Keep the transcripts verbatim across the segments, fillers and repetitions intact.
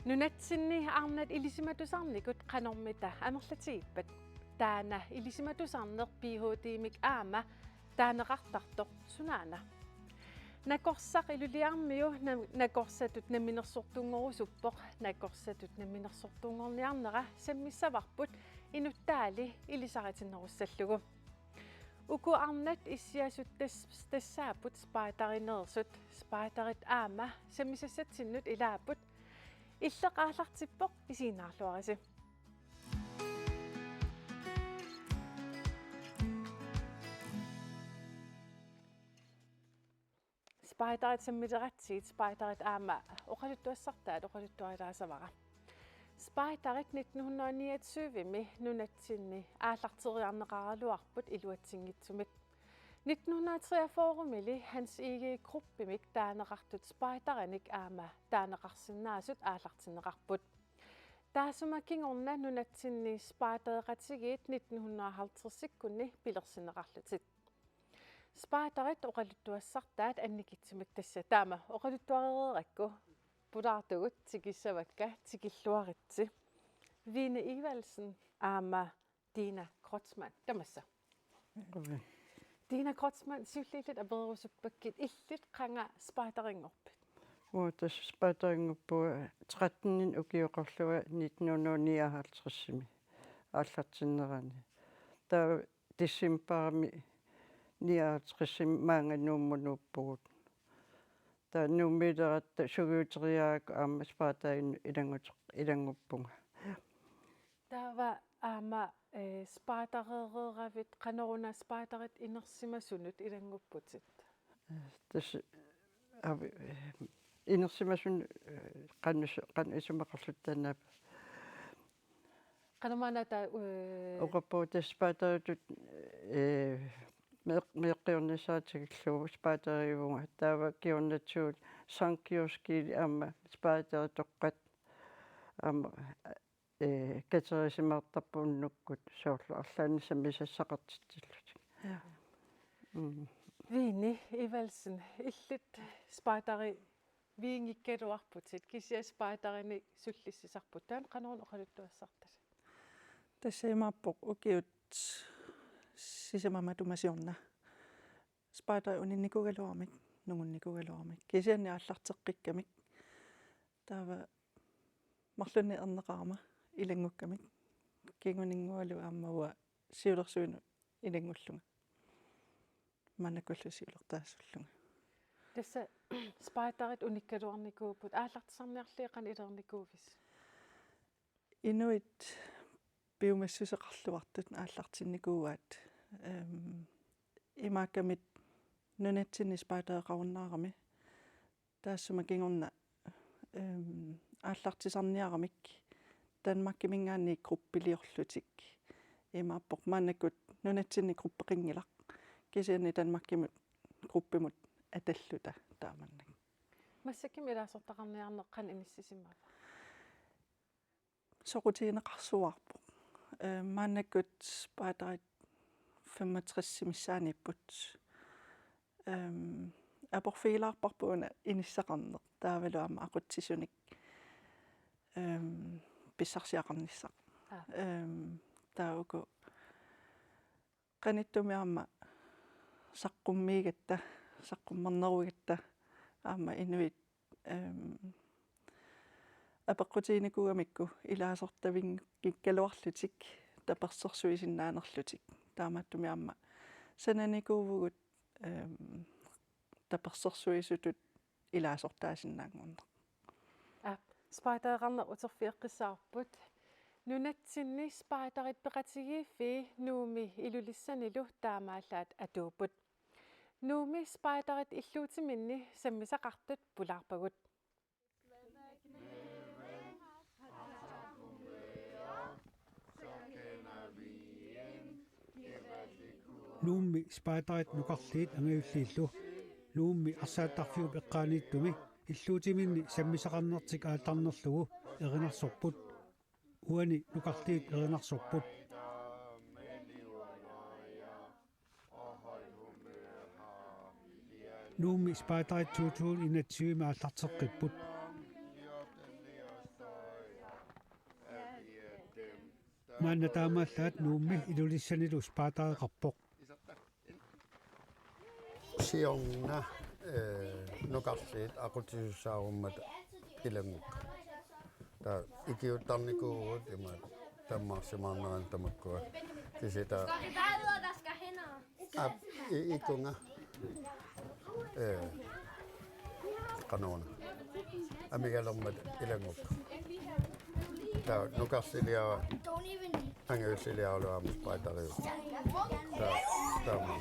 Nunatsinni arnat ilisimatusarnikut qanormita amerlatigippat? Taanna ilisimatusarneq Ph.D.-mik aamma taaneqartartoq sunaana? Nakorsaq Ilulissarmiu na-, nakorsatut namminersortunngorusuppoq. Nakorsatut namminersortunngorniarnera sammissavarput inuttaali ilisaritinnerussallugu. Uku arnat issiasut tas-, tassaapput spejderineersut. Spejderit aamma sammisassatsinnut ilaapput. Illeq aallartippoq, isiginnaarluarisi. Spejderit sammileratsigit, spejderit aamma oqaluttuassartaat oqaluttuarisavara. Spejderit nitten hundrede niogtyve-mi nunatsinni aallarteriarneqaraluarput iluatsinngitsumik. Nitten hundrede treogfyrre-mili Hans Egede Gruppemik taaneqartut spejderinik aamma taaneqarsinnaasut aallartinneqarput. Taassuma kingorna nunatsinni spejdereqatigiit nitten hundrede halvtredsikkunni pilersinneqarlutik. Spejderit oqaluttuassartaat annikitsumik, tassa taama oqaluttuarereerakku pulaartugut tikissavakka, tikilluaritsi. Vine Evaldsen aamma Dina Kreutzmann, tamassa. Ui. Dina Kreutzmann, siulliit illit apererusuppakkit, illit qanga spejderinngorpit? Uanga tassa spejderinngorpunga tretten ukioqarlunga nitten hundrede nioghalvtreds-imi aallartinnerani. Taava decembarimi nioghalvtreds-imi maanga Nuummut nuuppugut. Taava Nuummiileratta sungiuteriarakku aamma spejderit ilanngut-, ilannguppunga. Taava aamma, eh, spejdereeravit, qanoruna spejderit inersimasunut ilanngupputit? Tassa, aavi, eh, inersimasunut, eh, qanoq isu-, qanoq isumaqarluta taanna. Qanormaanna taava, eh, oqarpunga tassa spejderitut, eh, meeq-, meeqqiornissara tikillugu spejderivunga. Taava kingornatigut Sankt Georg Skibili aamma spejderitoqqat aamma, eh, katerisimaartarput unnukkut, soorlu arlaannik sammisassaqartitsillutik. Ja. Mm. Vine Evaldsen, illit spejderi- viinngikkaluarputit, kisianni spejderinik sullissisarput. Taanna qanoruna oqaluttuassartatit? Tassa imaappoq ukiut sisamat matuma siorna spejderit uninnikuugaluaramik, nungunnikuugaluaramik, kisianni aallarteqqikkamik. Taava marlunnik erneqarama ilanngukkamik. Kinguninngualu aamma uanga siulersuinut ilanngullunga. Maannakkullu siulertaasullunga. Tassa spejderit unikkaluarnikuupput, aallartisarniarlugit qanoq ilernikuuisi? Inuit piumassuseqarluartut aallartinnikuuaat. Ehm, imaakkamit nunatsinni spejdereqarunnaarami. Taassuma kingorna, ehm, aallartisarniaramik Danmarkiminngaanniit gruppiliorlutik. Imaappoq maannakkut nunatsinni gruppeqanngilaq. Kisianni Danmarkimut gruppimut atalluta taamannak. Massakkut ilaasortaqarniarneq qanoq inissisimava? Soqutigineqarsuarpoq. Ehm, maannakkut spejderit femogtres missaaniipput. Ehm, aporfigilaarparput una inissaqarneq. Taavalu aamma aqutsisunik, ehm, pissarsiaqarnissaq. Aa. Ehm, taava uku qanittumi aamma saqqummiigatta, saqqummernerugatta aamma inuit, ehm, apeqqutiginikuugamikku ilaasortavinngikkaluarlutik tapersersuisinnaanerlutik. Taamaattumik aamma sananikuuvugut, ehm, tapersersuisutut ilaasortaasinnaanngorneq. Aap, spejdereqarneq uterfigeqqissaarput. Nunatsinni spejderit peqatigiiffii Nuummi Ilulissanilu taamaallaat atuupput. Nuummi spejderit illuutiminni sammisaqartut pulaarpagut. Nuummi spejderit nukarliit angajulliillu Nuummi arsaattarfiup eqqaaniittumi illuutiminni sammisaqarnertik aallarnerlugu erinarsorput. Uani nukarliit erinarsorput. Nuummi spejderit to tusind enogtyve-mi aallarteqqipput. Anna taamaallaat Nuummi Ilulissanilu spejdereqarpoq. Siorna eh, nukarliit aqutsisussaarummata ilanngukka. Taava ikiuuttarnikuuvugut imaattoq tammarsimaarnerani tamakkua. Kisianni taava aap i- ikunga eh, qanoruna amigalermata ilanngukka. Taava nukarliliara angajulliaraluarami spejdereqarpoq. Taava taama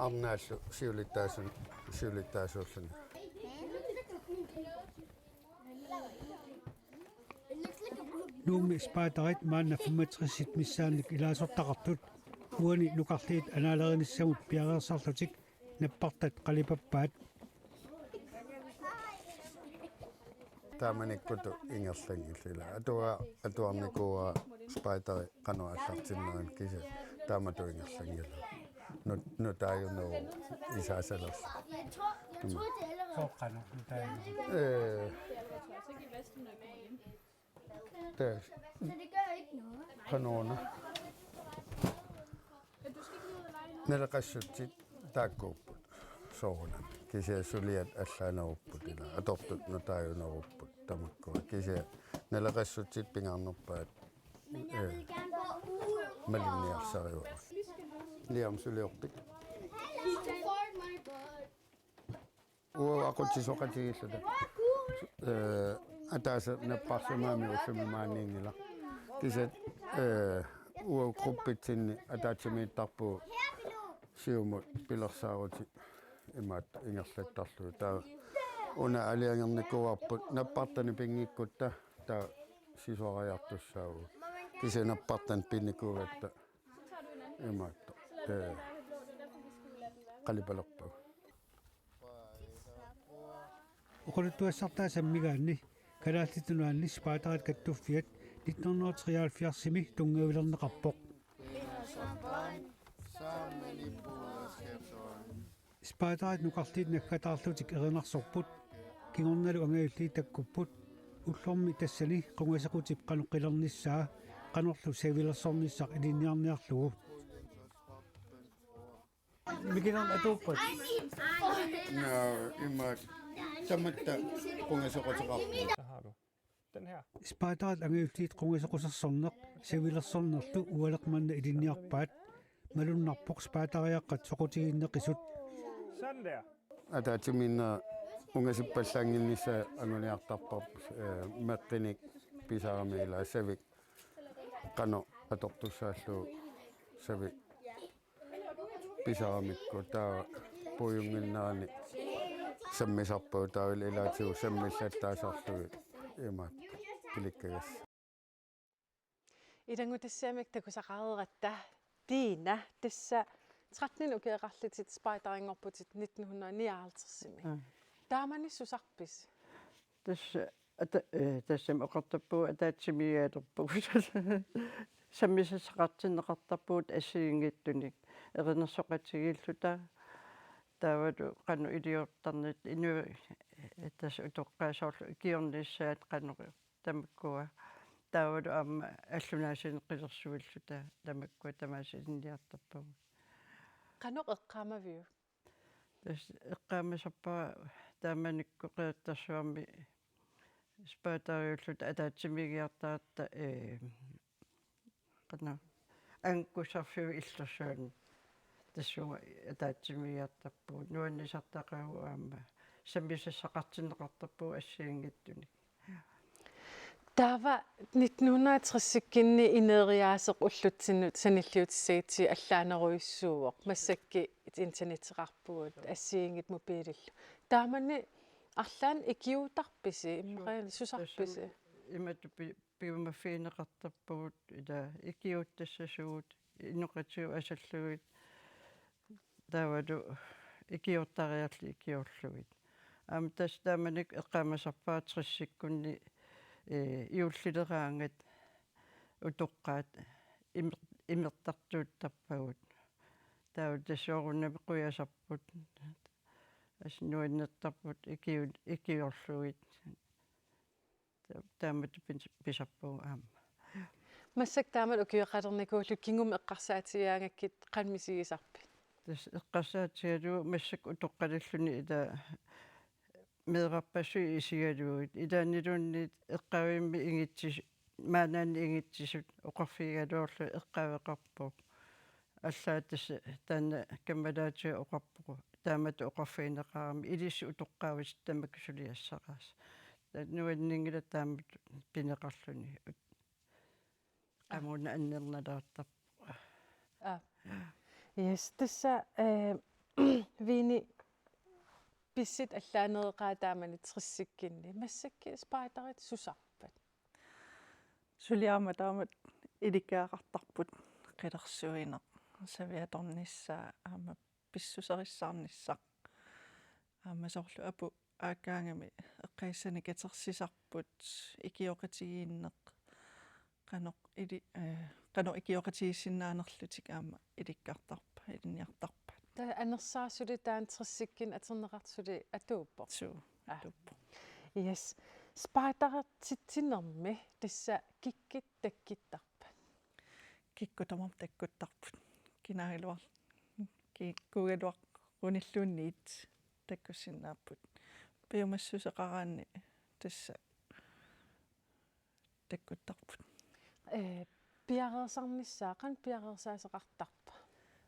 arnaallu siulittaasun siulittaasuulluni. Nuummi spejderit maanna femogtresit missaannik ilaasortaqartut uani nukarliit anaalerinissamut piareersarlutik nappartat qalipappaat. Taamanikkutut ingerlanngillat. Atua atuarnikuuara spejderi qanoq aallartinnerani kisianni taamatut ingerlanngillat. Nut nutaajuneruvoq isaasalerlugu. Soqqanu nutaajuneruvoq. Eh, tassa qanoruna naleqassutsit taakkuupput soorunami. Kisianni suliat allaanerupput ila atortut nutaajunerupput tamakkua. Kisianni naleqassutsit pingaarnerpaat eh, malinniarsarivagut. Liam suliorpit. Uagut aqutsisoqatigiilluta. Eh, ataaseq napparsimmagu ullumi maaniinngilaq. Kisianni eh, uagut gruppitsinni ataatsimiittarpugut siumut pilersaarutit imaattoq ingerlattarlugit. Taava una aliangernikkuarput nappartanik pinngikkutta taava sisuariartussaavugut. Kisianni nappartanik pinnikuugatta imaattoq eh, qalipalerpagut. Oqaluttuassartaa sammigaanni Kalaallit Nunaanni spejderit kattuffiat nitten hundrede og treoghalvfjerdsimi tunngavilerneqarpoq. Spejderit nukarliit naggataarlutik erinarsorput, kingornalu angajulliit takkupput, ullormi tassani qungasequtip qanoq qilernissaa, qanorlu savilersornissaq ilinniarniarlugu. Mikinerni atuuppat? Naa imaattoq tamatta qungasequteqarpugut. Så har du den her. Spejderit angajulliit qungasequsersorneq savilersornerlu ualeq manna ilinniarpaat, malunnarpoq spejderiaqqat soqutiginneqisut. Sådan der. Ataatsimiinneq ungasippallaannginnissaa anguniartarparput eh, meqqinik pisarami ilaa savik qanoq atortussaallugu savik pisaramikku taava puiunnginnerani sammisarpagut taava ilaatigut sammillattaasarlugit imaattoq ilikkagassat. Ilanngutassiamik takusaqareeratta Tiina tassa tretten ukioqarlutit spejderinngorputit nitten hundrede nioghalvtredsimi. Taamani susarpisi? Tassa ata eh, tassami oqartarpugut ataatsimiigiartarpugut. Sammisassaqartinneqartarpugut assigiinngitsunik erinarsoqatigiilluta. Taavalu qanoq iliortarnit inuit eh, tassa utoqqaat soorlu ikiornissaat qanoq tamakkua. Taavalu aamma allunaasiineq qilersuilluta tamakkua tamaasa ilinniartarpagut. Qanoq eqqaamaviuk? Tassa eqqaamasarpara taamanikkut Qeqertarsuarmi spejderiulluta ataatsimiigiartaratta eh, qanoq angakkussarfiup illersuani tassunga ataatsimiigiartarpugut nuannisartaqavugut aamma sammisassaqartinneqartarpugut assigiinngitsunik. Taava nitten hundrede og tres-ikkunni ineriaaseq ullutsinnut sanilliutissagutsigu allaanerujussuuvoq massakkut internetteqarpugut assigiinngitsut mobiilillu. Taamani arlaannik ikiuuttarpisi immaqa susarpisi? Imatut pi- piumaffigineqartarpugut ila ikiuuttassasugut inoqatigut asallugit taavalu ikiortariarluta ikiorlugit. Aamma tassa taamanikkut eqqaamasarpara tres-ikkunni eh, juullileraangat utoqqaat imer- imertartuuttarpagut. Taava tassa soorunami qujasarput assut nuannertarput ikiu- ikiorlugit. Ta- Taamatut pis- pisarpugut aamma. Massakkut taamatut ukioqalernikuullutit kingumut eqqarsaatigigaangakkit qanoq misigisarpit? Tassa eqqarsaatigalugu massakkut utoqqalilluni ila meerarpassuit isigalugit. Ilaanniluunniit eqqaavimmik ingitsis-, maannaanni ingitsisut oqarfigigaluarlugit eqqaaveqarpoq. Allaat tassa taanna kammalaatiga oqarpoq. Taamatut oqarfigineqarami ilissi utoqqaavissi tamakku suliassaqaasi. Taava nuanninngilaq taamatut pineqarluni. Qamuuna annernalaartarpoq. Aa. Yes, tassa, eh, Vini, pissit allaanereqaat taamani tressikkinni. Massakkut spejderit susarpat? Suli aamma taamatut ilikkagaqartarput qilersuineq, saviatornissaa aamma pissuserissaarnissaq. Aamma soorlu apu aakkaangami eqqagassanik katersisarput, ikioqatigiinneq, qanoq ili-, eh, qanoq ikioqatigiissinnaanerlutik aamma ilikkartarpaat, ilinniartarpaat. Taava anersaaq suli taanna tressikkinni atorneqartoq suli atuuppoq? Suu, aa, atuuppoq. Yes. Spejderititsinermi tassa kikkut takkuttarpat? Kikkut tamarmik takkuttarput. Kinaagaluar-, kikkuugaluarunilluunniit takkussinnaapput. Piumassuseqaraanni tassa takkuttarput. Eh, piareersarnissaa, qanoq piareersaasoqartarpa?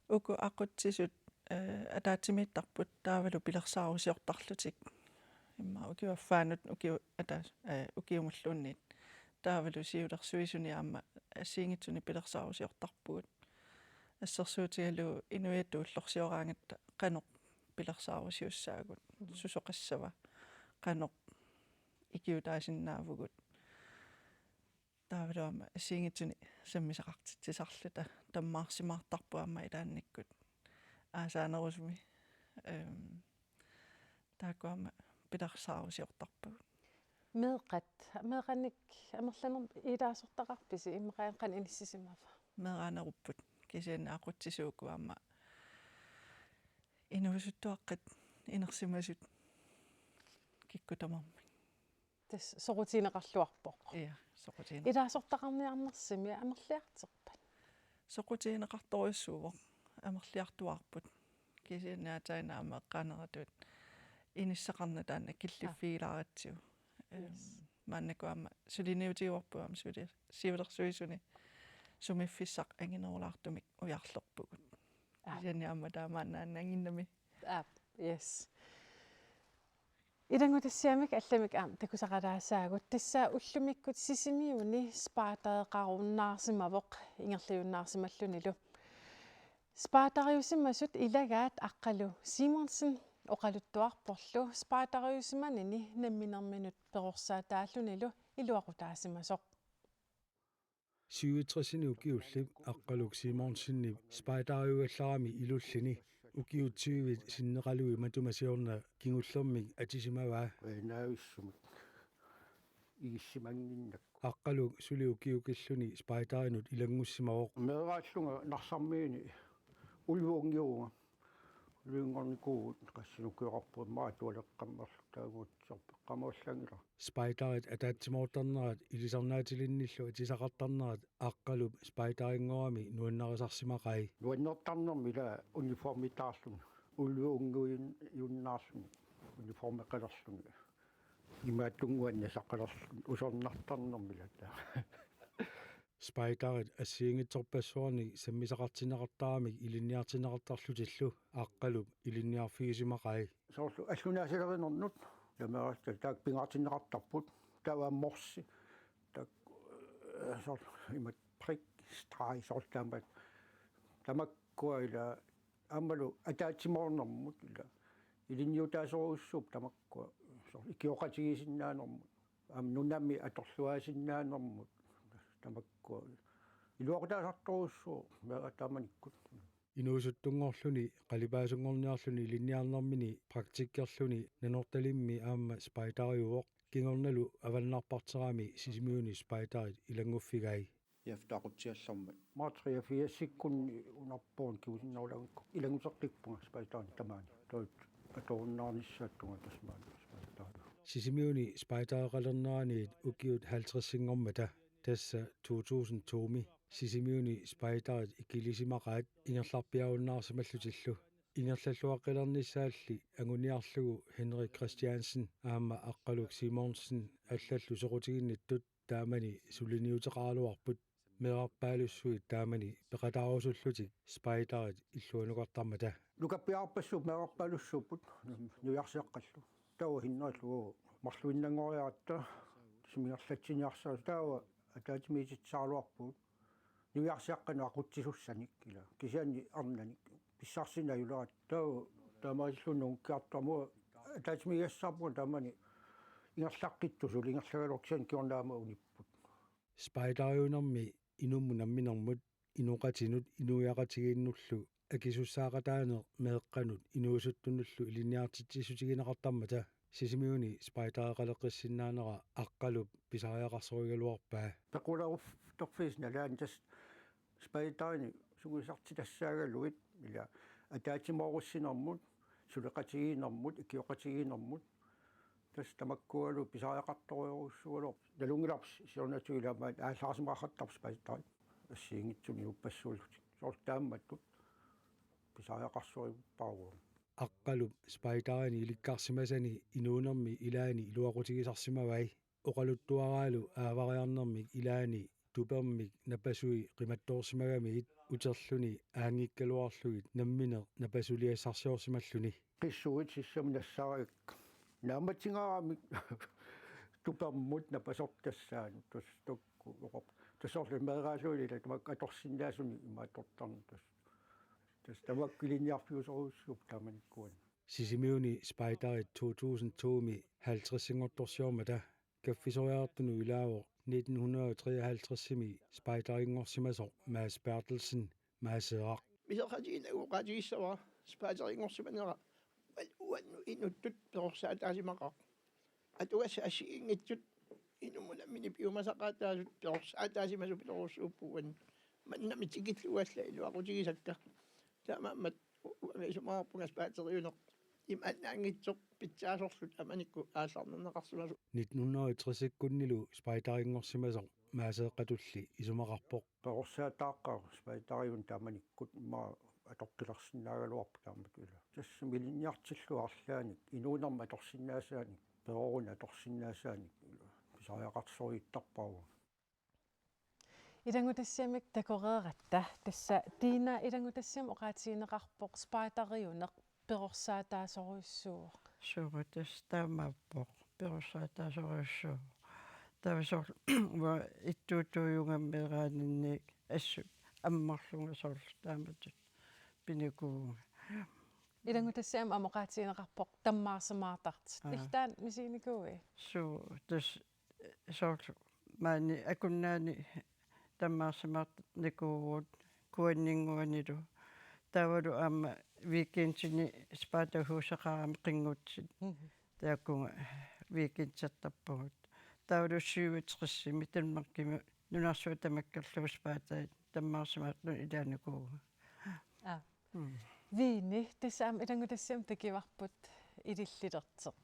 Uku aqutsisut, eh, ataatsimiittarput taavalu pilersaarusiortarlutik. Immaqa ukiup affaanut ukiu-, ata-, eh, ukiumulluunniit. Taavalu siulersuisuni aamma assigiinngitsuni pilersaarusiortarpugut. Assersuutigalugu inuiattut ullorsioraangatta qanoq pilersaarusiussaagut, mm, susoqassava, qanoq ikiutaasinnaavugut. Taavalu aamma assigiinngitsuni sammisaqartitsisarluta tammaarsimaartarput aamma ilaannikkut aasaanerusumi. Ehm, taakku aamma pilersaarusiortarpagut. Meeqqat, meeqqanik amerlanermik ilaasortaqarpisi, immaqa qanoq inissisimava? Meeraanerupput, kisianni aqutsisut uku aamma inuusuttuaqqat inersimasut kikkut tamarmik. Tassa soqutigineqarluarpoq. Ja, soqutigineq-. Ilaasortaqarniarnersumi amerliartorpat? Soqutigineqartorujussuuvoq, amerliartuaarput. Kisianni aatsaannguaq aamma eqqaaneratut inissaqarneq taanna killiffigilaaratsigu. Ehm, yes. Maannakkut aamma suliniutigivarput aamma suli-, siulersuisuni sumiiffissaq anginerulaartumik ujarlerpugut. Aa. Kisianni aamma taamaannaannanngimmat. Aa, yes. Ilanngutassiamik allamik aamma takusaqalaassaagut. Tassa ullumikkut Sisimiuni spejdereqarunnaarsimavoq ingerlajunnaarsimallunilu. Spejdereriusimasut ilagaat Aqqalu Simonsen oqaluttuarporlu spejdereriusimanini namminerminut perorsaataallunilu iluaqutaasimasoq. Syvogtresini ukiullip Aqqaluk Simonsenip spejderiugallarami ilullini ukiut tyvit sinneqalui matuma siorna kingullermik atisimavaa. Ee, naavissumik. Igissimannginnakku. Aqqaluk suli ukiukilluni spejderinut ilanngussimavoq. Meeraallunga Narsarmiuni ulveunngiuvunga. Ulveunngiunikuuvugut, qassinik ukioqarpugut, immaqa atualeqqammerlunga taaguutsoq peqqammerlanngilaq. Spejderit ataatsimoortarnerat ilisarnaatilinnillu atisaqartarnerat Aqqalup spejderinngorami nuannarisarsimaqai. Nuannertarnermi ila uniformitaarluni, ulveunngiujunnaarluni, uniformeqalerluni. Imaattunnguanni nasaqalerluni, usornartarnermi ila taava. Spejderit assigiinngitsorpassuarnik sammisaqartinneqartaramik ilinniartinneqartarlutillu Aqqalup ilinniarfigisimaqai. Soorlu allunaasalerinernut, tamarmik taakku pingaartinneqartarput, taava morsi, taakku, eh, soorlu imatut prik, streg, soorlu taamak, tamakkua ila aammalu ataatsimoornermut ila ilinniutaasorujussuupput tamakkua, soorlu ikioqatigiissinnaanermut, aamma nunami atorluaasinnaanermut, tamakkua iluaqutaasartorujussuuvoq meeqqat taamanikkut. Inuusuttunngorluni qalipaasunngorniarluni ilinniarnermini praktikkerluni Nanortalimmi aamma spejderiuvoq, kingornalu avannarparterami Sisimiuni spejderit ilannguffigai. Jafta aqutsiallermat. Matriafiasikkunni unarpoorn kiusinnaulagukku ilannguteqqippunga spejderini tamaani. Taava atorunnaarnissaata tungaanut tassa maani spejderi. Sisimiuni spejdereqalerneraniit ukiut halvtredsinngormata Tassa to tusind to-mi Sisimiuni spejderit ikilisimaqaat ingerlarpiarunnaarsimallutillu. Ingerlalluaqqilernissaalli anguniarlugu Henrik Christiansen aamma Aqqaluk Simonsen allallu soqutiginnittut taamani suliniuteqaraluarput. Meerarpaalussuit taamani peqataarusullutik spejderit illuanukartarmata. Nukappiarpassuup meerarpaalussuupput nuiarsiaqqallu. Taava Henriklu marluinnanngoriaratta sumi ingerlatsiniarsarisut taava ataatsimiititsisaraluarpugut nuiarsiaqqanut aqutsisussanik ila. Kisianni arnanik pissarsineq ajuleratta taava taamaalilluni nungukkiartormat ataatsimiigassarpunga taamani ingerlaqqittusut ingerlagaluarput kisianni kingorna aamma unipput. Spejderiunermi inummut namminermut inoqatinut inuiaqatigiinnullu akisussaaqataaneq meeqqanut inuusuttunullu ilinniartitsissutigineqartarmata Sisimiuni spejdereqaleqqissinnaanera Aqqalup pisariaqarsorigaluarpaa. Pequleruttorfiit nalaani tassa spejderinik sungiusartitassaagaluit ila ataatsimoorussanermut, suleqatigiinnermut, ikioqatigiinnermut. Tassa tamakkualu pisariaqartorujussuugaluarput. Nalunngilarput siornatigut ilaat maani aallarsimaqartarput spejderit assigiinngitsuni inuppassuullutik. Soorlu taamaattut pisariaqarsoripparuvoq. Aqqalup spejderinik ilikkarsimasani inuunermi ilaani iluaqutigisarsimavai. Oqaluttuaraalu aavariarnermik ilaani tupermik napasui qimattoorsimagamigit uterluni aanngikkaluarlugit nammineq napasuliassarsiorsimalluni. Qissuit sissami nassaagakku. Naammatsigaaramik tupermut napasortassaanut tassa taakku oqarput. Tassa soorlu meeraalluunniit ila tamakku atorsinnaasunik imaattortarneq tassa. Tassa tamakku ilinniarfiusorujussuupput taamanikkuani. Sisimiuni spejderit to tusind to-mi halvtredsinngortorsiormata kaffisoriartunut ilaavoq nitten hundrede og treoghalvtredsimi spejderinngorsimasoq Mads Berthelsen Maaseeraq. Pisoqatigiinnagu oqaatigissavara spejderinngorsimanera uannut inuttut perorsaataasimaqaaq. Atugassat assigiinngitsut inummut nammineq piumasaqaataasut perorsaataasimasupilorujussuupput uannut. Mannami tikillugu allat iluaqutigisakka. Taamaammat uanga isumaqarpunga spejderiuneq imaannaanngitsoq pitsaasorlu taamanikkut aallarnerneqarsimasoq. Nitten hundrede og tres-ikkunnilu spejderinngorsimasoq Maaseeqqatulli isumaqarpoq. Perorsaataaqqaaq spejderiuneq taamanikkut immaqa atortulersinnaagaluarpoq taamatut ila. Tassami ilinniartillugu arlaannik inuunermi atorsinnaasaanik, perorunik atorsinnaasaanik ila pisariaqarsorujuttarpara uanga. Ilanngutassiamik takoreeratta. Tassa Tiina ilanngutassiamik oqaatigineqarpoq spejderiuneq perorsaataasorujussuuvoq. Suu, tassa taamaappoq. Perorsaataasorujussuuvoq. Taava soorlu uanga ittuutuujunga meeraaninni assut ammarlunga soorlu taamatut pinikuuvunga. Ilanngutassiamik aamma oqaatigineqarpoq tammaarsimaartartut. Aa. Illit taanna misiginikuuit? Suu, tassa soorlu maani Akunnaani tammaarsimaarnikuuvugut Kuanninnguanilu. Taavalu aamma weekendini spejderhuseqarami Qinngutsit. Mhm. Taakkununnga weekendertarpugut. Taavalu syvogtresimi Danmarkimi nunarsuaq tamakkerlugu spejderit tammaarsimaartut ilaanikuuvugut. Aa. Mm. Viini, tassa aamma ilanngutassiamik takuarput ilillilersoq.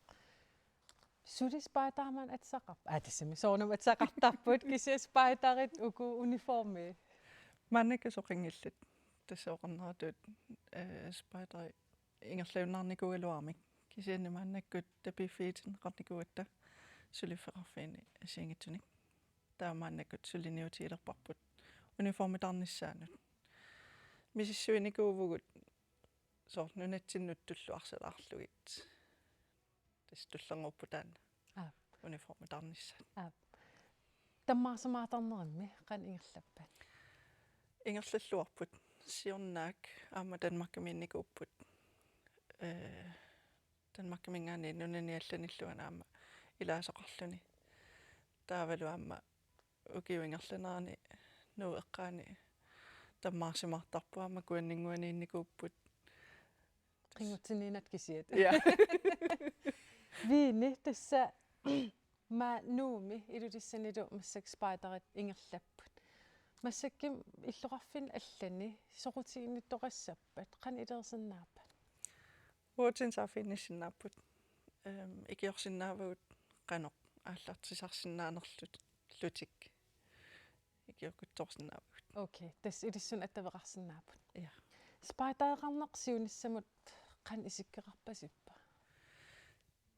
Suli spejderit maani atisaqarput? Aa, tassami soorunami atisaqartarput, kisianni spejderit uku uniformi. Maannakkut soqanngillat. Tassa oqarneratut, eh, spejderit ingerlajunnaarnikuugaluaramik. Kisianni maannakkut tapiiffigitinneqarnikuugatta suliffeqarfiini assigiinngitsunik. Taava maannakkut suliniutigilerparput uniformitarnissaanut. Misissuinikuuvugut soorlu nunatsinnut tulluarsalaarlugit. Tassa tullinnguuppoq taanna. Aap. Uniformitarnissaat. Aap. Tammaarsimaartarnerimmi qanoq ingerlappat? Ingerlalluarput. Siorna aamma Danmarkimiinnikuupput. Eh, Danmarkiminngaanniit nunani allanillu aamma ilaasaqarluni. Taavalu aamma ukiup ingerlanerani Nuup eqqaani tammaarsimaartarput aamma Kuanninnguaniinnikuupput. Qinngutsinniinnaq kisiat. Ja. Viini, tassa maani Nuummi Ilulissanilu massakkut spejderit ingerlapput. Massakkut illoqarfinni allani soqutiginnittoqassappat, qanoq ilisinnaavat? Uagutsinnut saaffiginnissinnaapput. Ehm, ikiorsinnaavagut qanoq aallartisarsinnaanerlutik. kikkuttoorsinnaavagut. Okay, tassa ilissinnut attaveqarsinnaapput. Ja. Spejdereqarneq siunissamut qanoq isikkoqarpasippa?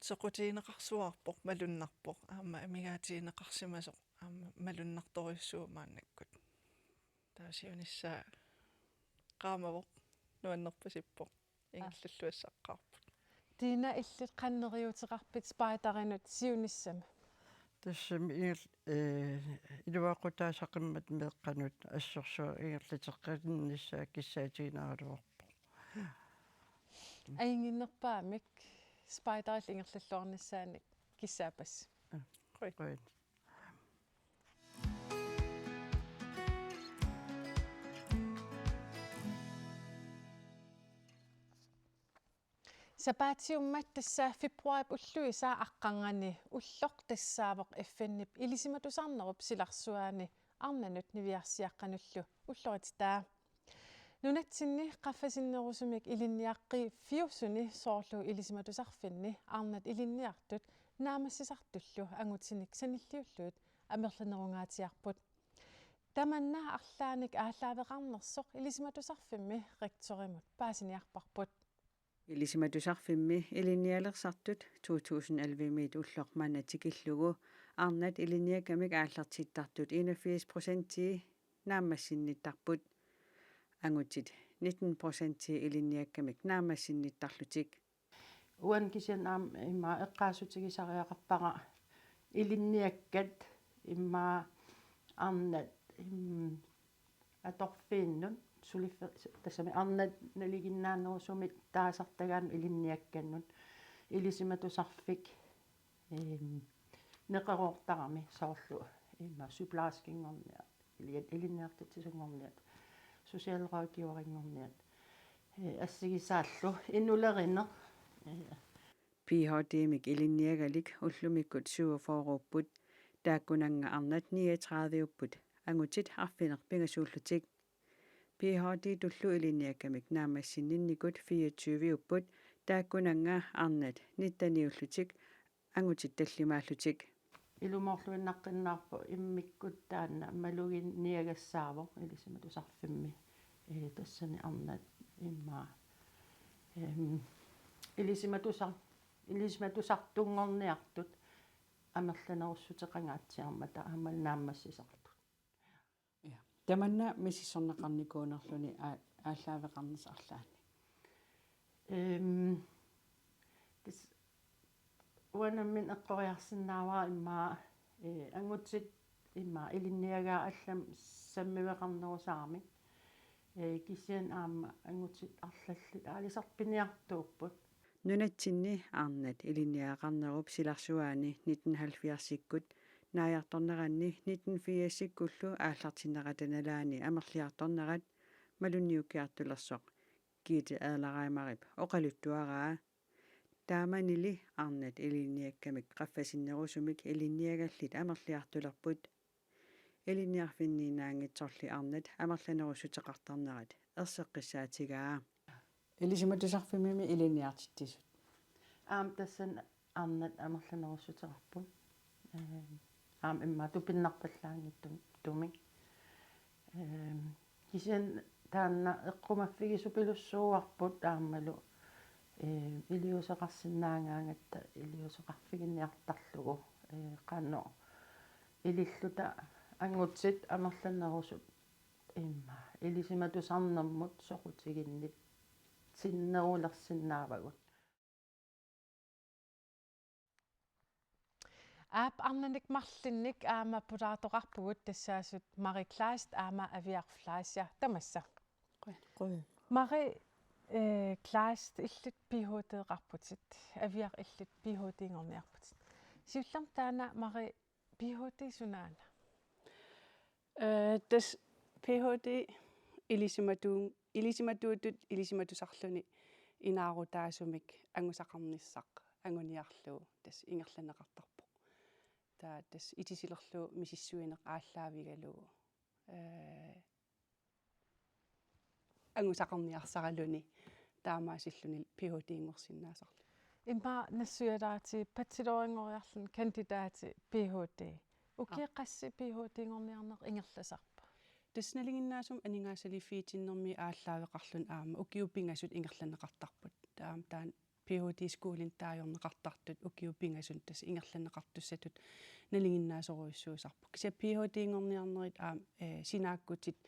Soqutigineqarsuarpoq, malunnarpoq, aamma amigaatigineqarsimasoq, aamma malunnartorujussuuvoq maannakkut. Taava siunissaa qaamavoq, nuannerpasippoq, ingerlalluassaqqaarput. Tina, illit qanoq neriuuteqarpit spejderinut siunissami? Tassami il-, eh, iluaqutaasaqimmat meeqqanut assorsuaq ingerlateqqinnissaa kissaatigineraluarpoq. Ajunnginnerpaamik spejderillu ingerlalluarnissaanik kissaappassi. Qujan. Qujan. Sapaatiummat tassa februaarip ulluisa aqqarnganni ulloq tassaavoq F N-ip ilisimatusarnerup silarsuaani arnanut niviarsiaqqanullu ullorititaa. Nunatsinni qaffasinnerusumik ilinniaqqiiffiusuni soorlu ilisimatusarfinni arnat ilinniartut naammassisartullu angutinik sanilliullugit amerlanerungaatsiarput. Tamanna arlaannik aallaaveqarnersoq ilisimatusarfimmi rektorimut paasiniarparput. Ilisimatusarfimmi ilinnialersartut to tusind elleve-miit ulloq manna tikillugu arnat ilinniakkamik aallartittartut enogfirs procentii naammassinnittarput. Angutit nitten procentii ilinniakkamik naammassinnittarlutik. Uani kisianni aamma immaqa eqqaassutigisariaqarpara ilinniakkat immaqa arnat, im-, atorfiinnut suliffe-, tassami arnat nalinginnaanerusumik taasartagaannut ilinniakkannut ilisimatusarfik, eem, neqeroortarami soorlu immaqa sygeplejerskinngorniat, ili-, ilinniartitsisunngorniat, socialrådgiverinngorniat, ee, assigisaallu inulerineq, ee, Ph.D.-mik ilinniagalik ullumikkut syvogfyrreupput, taakkunannga arnat niogtredive-upput, angutit arfineq-pingasuullutik. Ph.D.-tullu ilinniakkamik naammassinninnikut fireogtyve-upput, taakkunannga arnat nitteniullutik, angutit tallimaallutik. Ilumoorluinnaqqinnaarpoq immikkut taanna maluginiagassaavoq ilisimatusarfimmi. Ee, tassani arnat immaqa, eem, ilisimatusar-, ilisimatusartunngorniartut amerlanerussuteqangaatsiarmata aammalu naammassisartut. Ja. Tamanna misissorneqarnikuunerluni aa-, aallaaveqarnersoq arlaanni. Eem, tassa uanga nammineq eqqoriarsinnaavara immaqa, ee, angutit immaqa ilinniagaat allamik sammiveqarnerusaaramik. Ee, kisianni aamma angutit arlallit aalisartut piniartuupput. Nunatsinni arnat ilinniagaqarnerup silarsuaani nitten halvfjerdsikkut naajartorneranni nitten firsikkullu aallartinnerata nalaani amerliartornerat malunniukkiartulersoq Gitte Adler Reimerip oqaluttuaraa. Taamanili arnat ilinniakkamik qaffasinnerusumik ilinniagallit amerliartulerput. Ilinniarfinniinnaanngitsorli arnat amerlanerussuteqartarnerat erseqqissaatigaa. Ilisimatusarfimmimi ilinniartitsisut. Aamma tassani arnat amerlanerussuteqarput. Ee, aamma immaqa tupinnarpallaanngitsumik. Ee, kisianni taanna eqqumaffigisorujussuuarput aammalu, ee, iliuuseqarsinnaagaangatta iliuuseqarfiginiartarlugu, ee, qanoq ililluta angutit amerlanerusut immaqa ilisimatusarnermut soqutiginnitsinnerulersinnaavagut. Aap, arnanik marlunnik aamma pulaartoqarpugut tassaasut Marie Kleist aamma Aviaq Fleischer, tamassa. Qujan. Qujan. Marie, eh, Kleist, illit Ph.D.-qarputit, Aviaq, illit Ph.D.-nngorniarputit. Siullermik taanna, Marie, Ph.D. sunaana? Eh, tassa Ph.D. ilisimatuun-, ilisimatuutut ilisimatusarluni inaarutaasumik angusaqarnissaq anguniarlugu tassa ingerlanneqartarpoq. Taava tassa itisilerlugu misissuineq aallaavigalugu, eh, angusaqarniarsaraluni taamaasilluni Ph.D.-nngorsinnaasarluni. Immaqa nassuialaartigu bachelorinngoriarluni kandidati Ph.D. Ukiut Aap. Qassit Ph.D.-nngorniarneq ingerlasarpa? Tassa nalinginnaasumik aningaasaliiffigitinnermi aallaaveqarluni aamma ukiut pingasut ingerlanneqartarput. Taava taanna Ph.D. skolen taagorneqartartut ukiut pingasut tassa ingerlanneqartussatut nalinginnaasorujussuusarput. Kisianni Ph.D.-nngorniarnerit aamma, eh, sinaakkutit,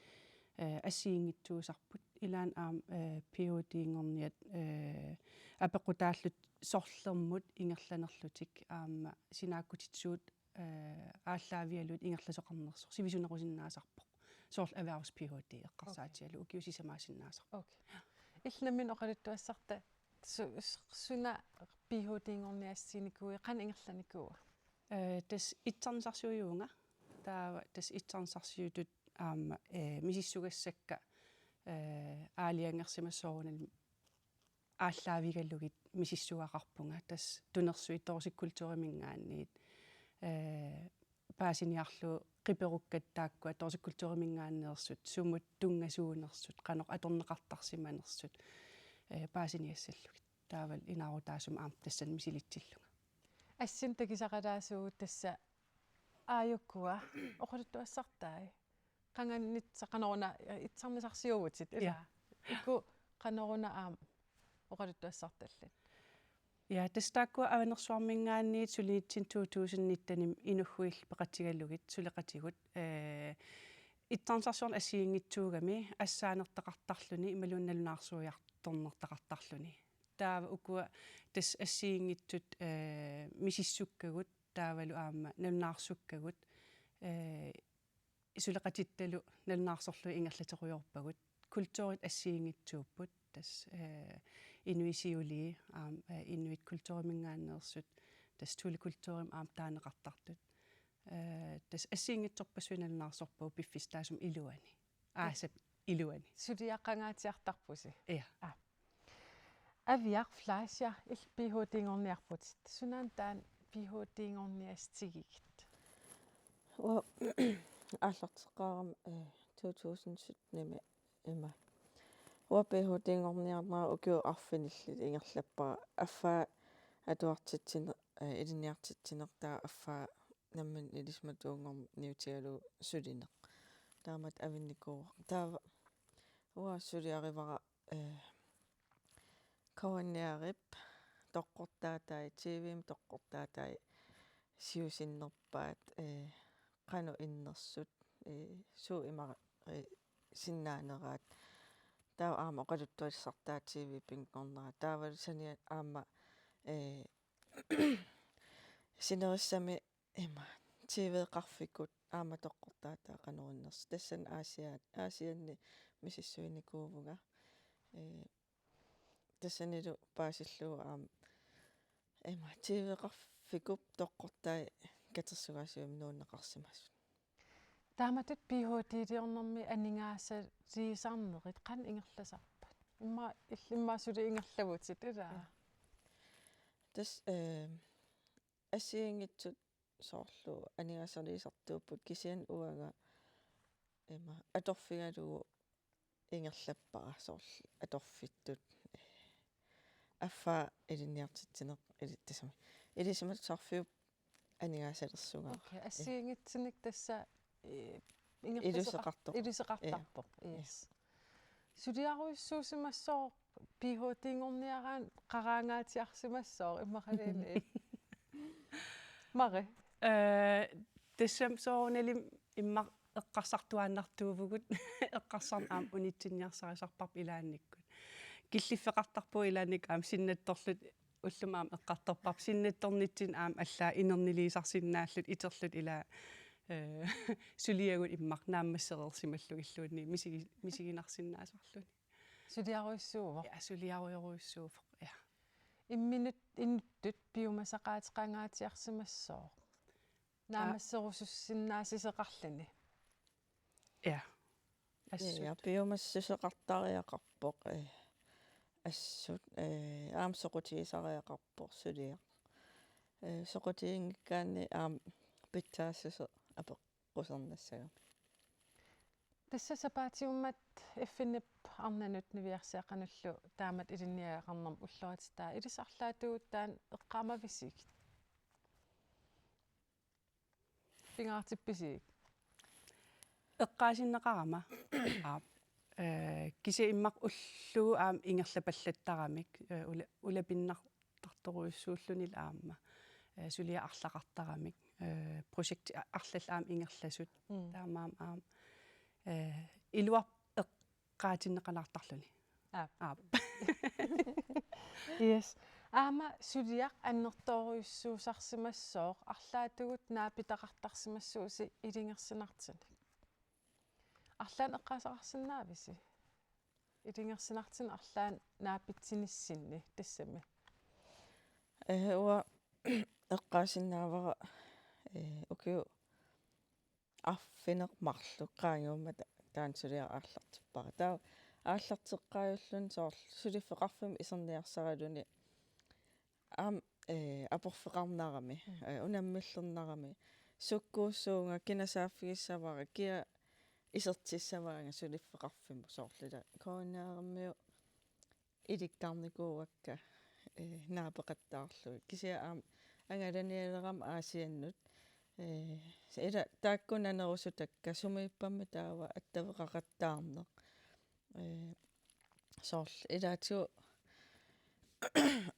eh, assigiinngitsuusarput. Ilaanni aamma, eh, Ph.D.-nngorniat, eh, apeqqutaallutik sorlermut ingerlanerlutik aamma sinaakkutit suut, eh, aallaavigalugit ingerlasoqarnersoq sivisunerusinnaasarpoq. Soorlu erhvervs-Ph.D. eqqarsaatigalugu ukiut sisamaasinnaasarput. Okay. Illit nammineq oqaluttuassarta su-, su-, suna Ph.D.-nngorniassiinikuuit, qanoq ingerlanikuua? Eh, tassa itsarnisarsiujuuvunga. Taava tassa itsarnisarsiutut aamma, eh, misissugassakka, eh, aalajangersimasut soorunalimi aallaavigalugit misissugaqarpunga, tassa tunersuit dårskkulturiminngaanniit, eh, paasiniarlugu qiperukkat taakkua dårskkulturiminngaanneersut, sumut tunngasuunersut, qanoq atorneqartarsimanersut, eh, paasiniassallugit. Taavalu inaarutaasumik aamma tassani misilitsillunga. Assinik takusaqalaassuugut tassa aajukua oqaluttuassartai. Qanganitsa qanoruna, eh, itsarnisarsiuvutit, ilaa? Ja. Uku qanoruna aamma oqaluttuassartallit? Ja, tassa taakkua Avanersuarminngaanniit sulinitsinni to tusind nitten-imi Inughuillu peqatigalugit suleqatigut, eh, itsarnisarsiorneq assigiinngitsuugami assaanertaqartarluni imaluunniit nalunaarsuiartornertaqartarluni. Taava ukua tassa assigiinngitsut, eh, misissukkagut, taavalu aamma nalunaarsukkagut, eh, suleqatittalu nalunaarsorlugit ingerlaterujoorpagut. Kulturit assigiinngitsuupput, tassa, eh, inuit siulii, aamma, eh, inuit kulturiminngaanneersut, tassa thulekulturimik aamma taaneqartartut. Eh, tassa assigiinngitsorpassuit nalunaarsorpagut piffissaqattaasumik iluani. Aasap iluani. Suliaqangaatsiartarpusi? Ja. Aa. Aviaq Fleischer, illit Ph.D.-nngorniarputit. Sunaana taanna Ph.D.-nngorniassatigigit? Uanga aallarteqqaarama, eh, to tusind sytten-imi ima. Uanga Ph.D.-nngorniarnera ukiut arfinillit ingerlappara, affaa atuartitsine-, eh, ilinniartitsineq taava affaa nammineq ilisimatuunngorniutigalugu sulineq. Taamatut avinnikuuara. Taava uanga suliarivara, eh, K N R-ip toqqortaatai, T V-mi toqqortaatai siusinnerpaat, eh, qanoq innersut, eh, suut ima-, eh, sinnaaneraat. Taava aamma oqaluttuassartaa T V-pinngornera. Taavalu saniatigut aamma, eh, sinerissami ima T V-qarfikkut aamma toqqortaatai qanoq innersut. Tassani Aasiaat, Aasianni misissuinikuuvunga. Eh, tassanilu paasillugu aamma ima T V-qarfikkup toqqortai katersugaasivimmut nuunneqarsimasut. Taamatut Ph.D.-liornermi aningaasaliisarnerit qanoq ingerlasarpat? Immaqa ill-, immaqa suli ingerlavutit, ilaa? Ja. Tassa, eh, assigiinngitsut soorlu aningaasaliisartuupput, kisianni uanga ima atorfigalugu ingerlappara soorlu atorfittut, eh, affaa ilinniartitsineq ili-, tassami ilisimatusarfiup aningaasalersugara. Okay, assigiinngitsunik tassa, eh, ingerlaseqar-, iluseqartoq. Iluseqartarpoq, ja. Yes. Suliarujussuusimassooq Ph.D.-nngorniaraanni qaraangaatsiarsimassooq immaqaluunniit? Mari. Eh, tassami soorunalimi immaqa eqqarsartuaannartuuvugut, eqqarsarneq aamma unitsinniarsarisarparput ilaannikkut. Killiffeqartarpugut ilaannikkut aamma sinnattorluta, ullumi aamma eqqartorparput sinnattornitsinni aamma allaat inerniliisarsinnaalluta iterluta ilaa, eh, suliagut immaqa naammassereersimallugilluunniit misigi-, misiginarsinnaasarluni. Suliarujussuuvoq? Ja, suliarujorujussuuvoq, ja. Imminut inuttut piumasaqaateqangaatsiarsimassooq? Aa. Naammasserusussinnaassuseqarluni? Ja. Assut. Ja, piumassuseqartariaqarpoq, eh, assut, eh, aamma soqutigisariaqarpoq suliaq. Eh, soqutiginngikkaanni aamma pitsaassuseq apeq-, -qusernassagami. Tassa sapaatiummat F N-ip arnanut niviarsiaqqanullu taamatut ilinniagaqarnermut ulloriatsitaa ilissi arlaatigut taanna eqqaamavisigit? Pingaartippisigik? Eqqaasinneqarama. Aap. Eh, kisianni immaqa ullugu aamma ingerlapallattaramik, eh, ula-, ulapinnartartorujussuulluni aamma. Eh, suliaq arlaqartaramik, eh, projektit a-, arlallit aamma ingerlasut. Mm. Taamaammat aamma, eh, iluarpoq eqqaatinneqalaartarluni. Aap. Aap. Yes. Aamma suliaq annertoorujussuusarsimassooq, arlaatigut naapitaqartarsimassuusi ilungersunartunik. Arlaannik eqqaasaqarsinnaavisi? Ilungersunartunik arlaannik naapitsinissinni tassami. Eh, uanga eqqaasinnaavara, eh, ukiut arfineq-marluk qaangiummata taanna suliaq aallartippara. Taava aallarteqqaajulluni soorlu suliffeqarfimmut iserniarsaraluni aamma, eh, aporfeqarnarami, mm, eh, unammillernarami. Sukkuussuunga, kina saaffigissavara, kia isertissavaanga suliffeqarfimmut, soorlu ila K N R-imiut ilikkarnikuuakka, eh, naapeqattaarlugit. Kisianni aamma angalanialerama Aasiannut. Eh, ila taakku nanerusutakka sumiippammi taava attaveqaqattaarneq. Eh, soorlu ilaatigut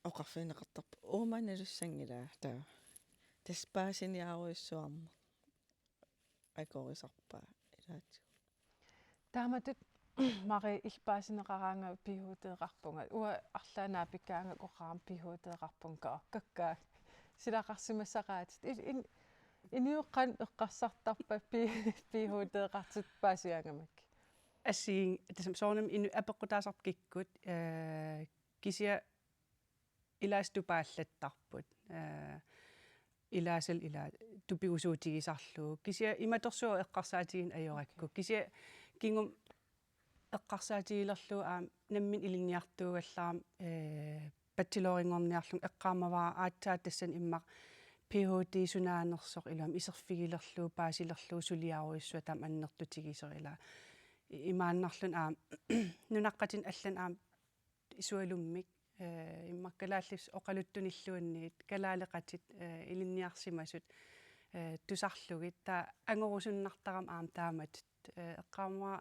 oqarfigineqartarpoq Uummannaliussanngilaa taava. Tassa paasiniarujussuarneq akuerisarpaa ilaatigut. Taamatut Marie, illit paasineqaraangavit ph.d.-qarpunga. Uanga arlaannik naapikkaangakku oqarama ph.d.-qarpunga, kakkaak. Silaqarsimassaqaatit. Il-, in-, inuit qanoq eqqarsartarpat pi-, ph.d.-qartut paasigaangamik? Assigiinngitsunik, tassami soorunami inuit apeqqutaasarput kikkut, eh, kisianni ilaasa tupaallattarput. Eh, ilaasalu ila tupigusuutigisarlugu. Kisianni imatorsuaq eqqarsaatigineq ajorakku. Kisianni kingumut eqqarsaatigilerlugu aamma nammineq ilinniartuugallarama, eh, bachelorinngorniarlunga eqqaamavara aatsaat tassani immaqa ph.d. sunaanersoq iluamik iserfigilerlugu paasilerlugu suliarujussuaq taama annertutigisoq ila. I-, imaannarluni aamma nunaqqatinik allanut aamma sualummik, eh, immaqa kalaallisut oqaluttunilluunniit, kalaaleqatit, eh, ilinniarsimasut, eh, tusarlugit, taava angorusunnartarami aamma taamatut, eh, eqqaamavara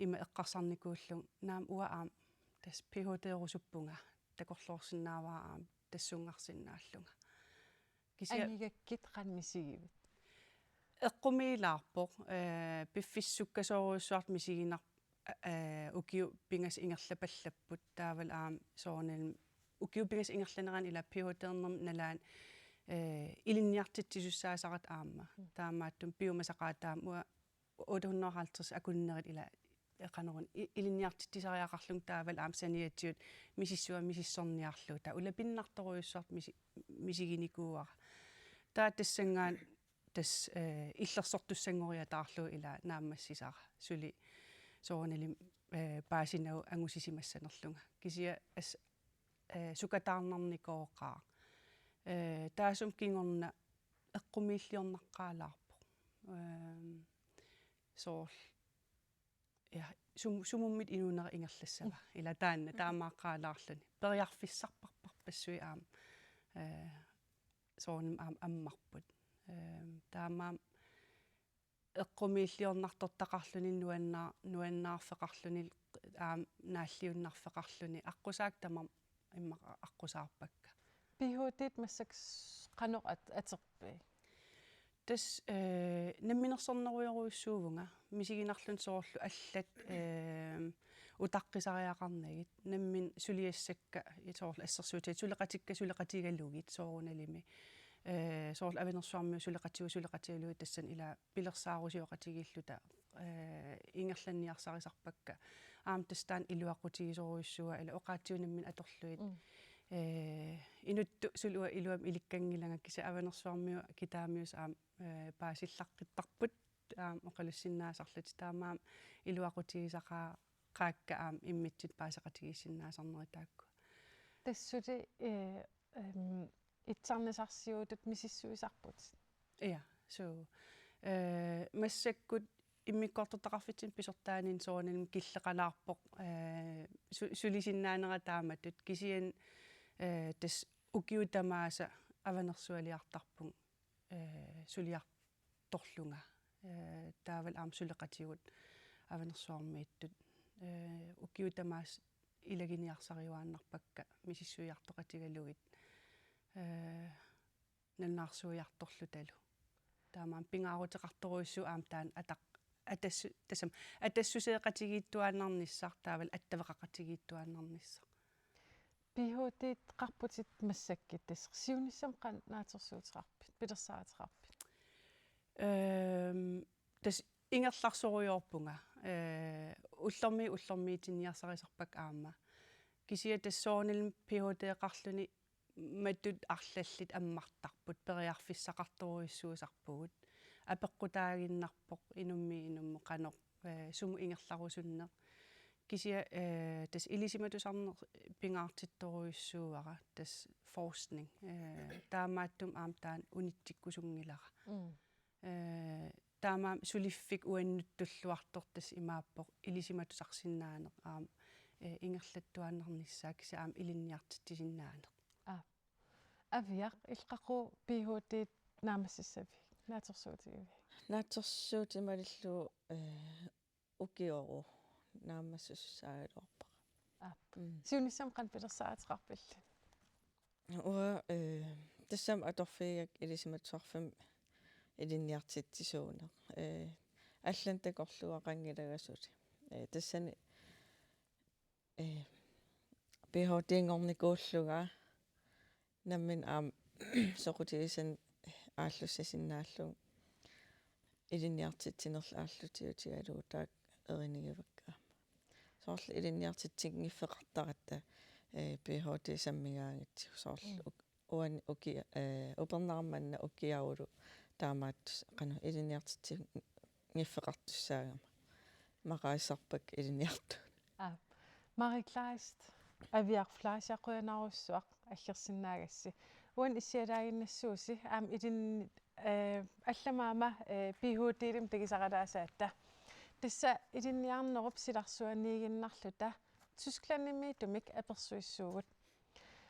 ima eqqarsarnikuullugu, naamik uanga aamma tassa ph.d.-rusuppunga, takorloorsinnaavara aamma tassunngarsinnaallunga. Kisianni angigakkit qanoq misigivit? Eqqumiilaarpoq, eh, piffissaq sukkasoorujussuartut misiginar-, eh, ukiut pingasut ingerlapallapput, taavalu aamma soorunalimi ukiut pingasut ingerlanerani ila ph.d.-ernerma nalaani, eh, ilinniartitsisussaasarput aamma. Mm. Taamaattumik piumasaqaataamik uanga otte hundrede og halvtreds akunneri ila, eh, qanoruna i-, ilinniartitsisariaqarlunga taavalu aamma saniatigut misissuaq misissorniarlugu. Taava ulapinnartorujussuartut misi-, misiginikuuara. Taava tassanngaannaq tassa, eh, illersortussanngoriataarlugu ila naammassisara. Suli soorunalimi, eh, paasinagu angusisimassanerlunga. Kisianni as-, eh, sukataarnarnikooqaaq. Eh, taassuma kingorna eqqumiilliornaqqaalaarpoq. Ehm, soorlu, ja, sum-, sumummi inuunera ingerlassava. Mm. Ila taanna, mm, taamaaqqaalaarluni. Periarfissarparparpassuit aamma, eh, soorunami aamma ammarput. Ehm, taamaammat eqqumiilliornartortaqarluni nuannaa-, nuannaarfeqarluni aamma naalliunnarfeqarluni aqqusaakkut tamarmik immaqa aqqusaarpakka. Ph.d.-t massakkut s-, qanoq at-, atorpit? Tassa, eh, namminersornerujorujussuuvunga, misiginarlunga soorlu allat, eh, utaqqisariaqarnagit, nammineq suliassakka, soorlu assersuutigalugu suleqatikka suleqatigalugit soorunalimi. Eh, soorlu Avanersuarmiut suleqatigut suleqatigalugit tassani ila pilersaarusioqatigiilluta, eh, ingerlanniarsarisarpakka. Aamma tassa taanna iluaqutigisorujussuuaa ila oqaatsigut nammineq atorlugit. Mm. Eh, inuttut suli uanga iluamik ilikkanngilanga kisianni Avanersuarmiut Kitaamiusoq aamma, eh, paasillaqqittarput aamma oqalussinnaasarlutik taamaammat iluaqutigisaqaakka aamma immitsinnut paaseqatigiissinnaasarnerit taakku. Tassa suli, eh, ehm, itsarnisarsiuutut misissuisarputit? Ja, suu. Eh, massakkut immikkoortortaqarfitsinni pisortaaninni soorunalimi killeqalaarpoq, eh, su-, sulisinnaanerat taamatut kisianni, eh, tassa ukiut tamaasa Avanersualiartarpunga, eh, suliartorlunga. Eh, taavalu aamma suleqatigut Avanersuarmiittut. Eh, ukiut tamaasa ilaginiarsariuaannarpakka misissuiartoqatigalugit. Eh, nalunaarsuiartorlutalu. Taamaammat pingaaruteqartorujussuuvoq aamma taanna ataq-, atassu-, tassami atassuseeqatigiittuaannarnissaq taavalu attaveqaqatigiittuaannarnissaq. Ph.d.-qarputit massakkut tassa siunissami qanoq naatsorsuuteqarpit, pilersaaruteqarpit? Ehm, tassa ingerlasorujoorpunga. Eh, ullormiit ullormiitinniarsarisarpakka aamma. Kisianni tassa soorunalimi Ph.d.-qarluni matut arlallit ammartarput, periarfissaqartorujussuusarpugut. Apeqqutaaginnarpoq inummiit inummut qanoq, eh, sumut ingerlarusunneq. Kisianni, eh, tassa ilisimatusarneq pingaartittorujussuuara, tassa forskning. Eh, taamaattumik aamma taanna unitsikkusunngilara. Mm. Eh, taamaammat suliffik uannut tulluartoq tassa imaappoq ilisimatusarsinnaaneq aamma, eh, ingerlattuaannarnissaa kisianni aamma ilinniartitsisinnaaneq. Aap. Aviaq, illit qaqugu Ph.d. naammassissavigit, naatsorsuutigivigit? Naatsorsuutit malillugu, eh, ukioru naammassussaagaluarpara. Aap. Mm. Siunissami qanoq pilersaaruteqarpillit? Uanga, eh, tassami atorfigigakku ilisimatusarfimmi ilinniartitsisuuneq. Eh, allanik takorluugaqanngilanga suli. Eh, tassani, eh, Ph.d.-nngornikuullunga nammineq aamma soqutigisannik aallussasinnaallunga ilinniartitsinerlu aallutiutigalugu taakku erinigivakka. Soorlu ilinniartitsinngiffigineqartaratta, eh, Ph.d. sammigaangatsigu soorlu. Mm. Uk-, uani uki-, eh, upernaaq manna ukiarulu taamaattussaq qanoq ilinniartitsinngiffigineqartussaagama. Maqaasisarpakka ilinniartuuneq. Aap. Marie Kleist, Aviaq Fleischer, qujanarsuaq aggersaagassi. Uani issialaaginnassuusi aamma ilin-, eh, allamik aamma, eh, Ph.d.-limik takusaqalaasaatta. Tassa ilinniarnerup silarsuaniiginnarluta Tysklandimiittumik apersuissuugut.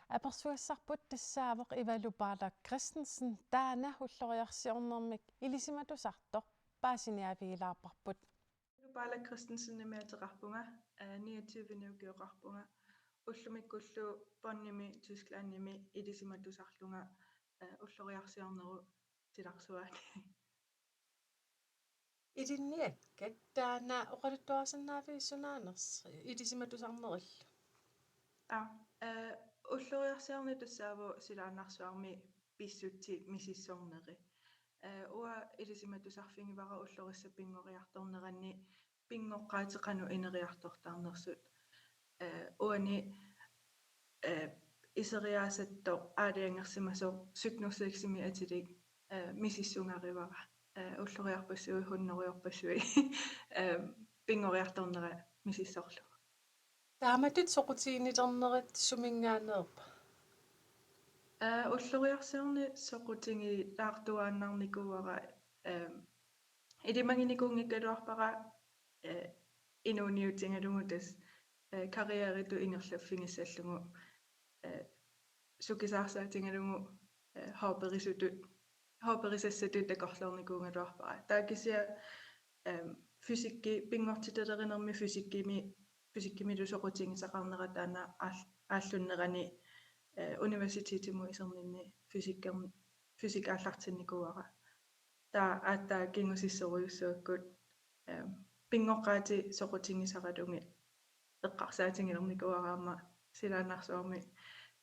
Apersugassarput tassaavoq Ivalu Baader Christensen, taanna ulloriarsiornermik ilisimatusartoq paasiniaavigilaarparput. Ivalu Baader Christensenimik ateqarpunga, eh, niogtyvenik ukioqarpunga. Ullumikkullu Bonnimi Tysklandimi ilisimatusarlunga, eh, ulloriarsiornerup silarsuani. Ilinniakkat taanna oqaluttuarsinnaavigit sunaanersoq ilisimatusarnerillu? Aa, eh, ulloriarsiorneq tassaavoq silaannarsuarmi pissutsit misissorneri. Eh, uanga ilisimatusarfigivara ullorissap pinngoriartornerani pinngoqqaatit qanoq ineriartortarnersut. Eh, uani, eh, iseriaasattoq aalajangersimasoq sytten hundrede og seksimik atilik, eh, misissugarivara. Eh, ulloriarpassuit, hunnorujorpassuit, eh, pinngoriartornera misissorlugu. Taamatut soqutiginilernerit suminngaanneerpa? Eh, ulloriarsiorneq soqutigilaartuaannarnikuuara, eh, ilimaginikuunngikkaluarpara, eh, inuuniutigalugu tassa, eh, karrieritut ingerlaffigissallugu, eh, sukisaarsaatigalugu, eh, hobberisutut, hobberisassatut takorloornikuugaluarpara. Taava kisianni, eh, fysikki, pinngortitalerinermi fysikkimi, fysikkimilu soqutigisaqarnera taanna aal-, aallunnerani, eh, universitetimut iserninni fysikker-, fysik aallartinnikuuara. Taava aatsaat kingusissorujussuakkut, eh, pinngoqqaatit soqutigisaralugit eqqarsaatigilernikuuara aamma silaannarsuarmi,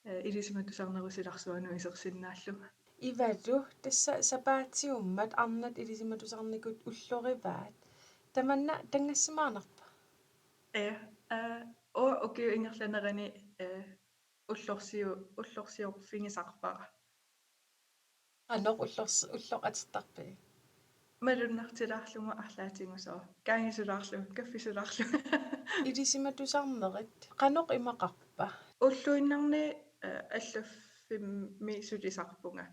eh, ilisimatusarnerup silarsuanut isersinnaallunga. Ivalu, tassa sapaatiummat arnat ilisimatusarnikut ullorivaat. Tamanna tanngassimaarnarpa? Ja, eh, uanga ukiup ingerlanerani, eh, ullorsiu-, ullorsiorfigisarpara. Qanoq ullors-, ulloq atortarpigit? Malunnartilaarlugu arlaatigut soorlu. Kaangisulaarlugu, kaffisulaarlugu. Ilisimatusarnerit qanoq imaqarpa? Ulluinnarni, eh, allaffimmi sulisarpunga.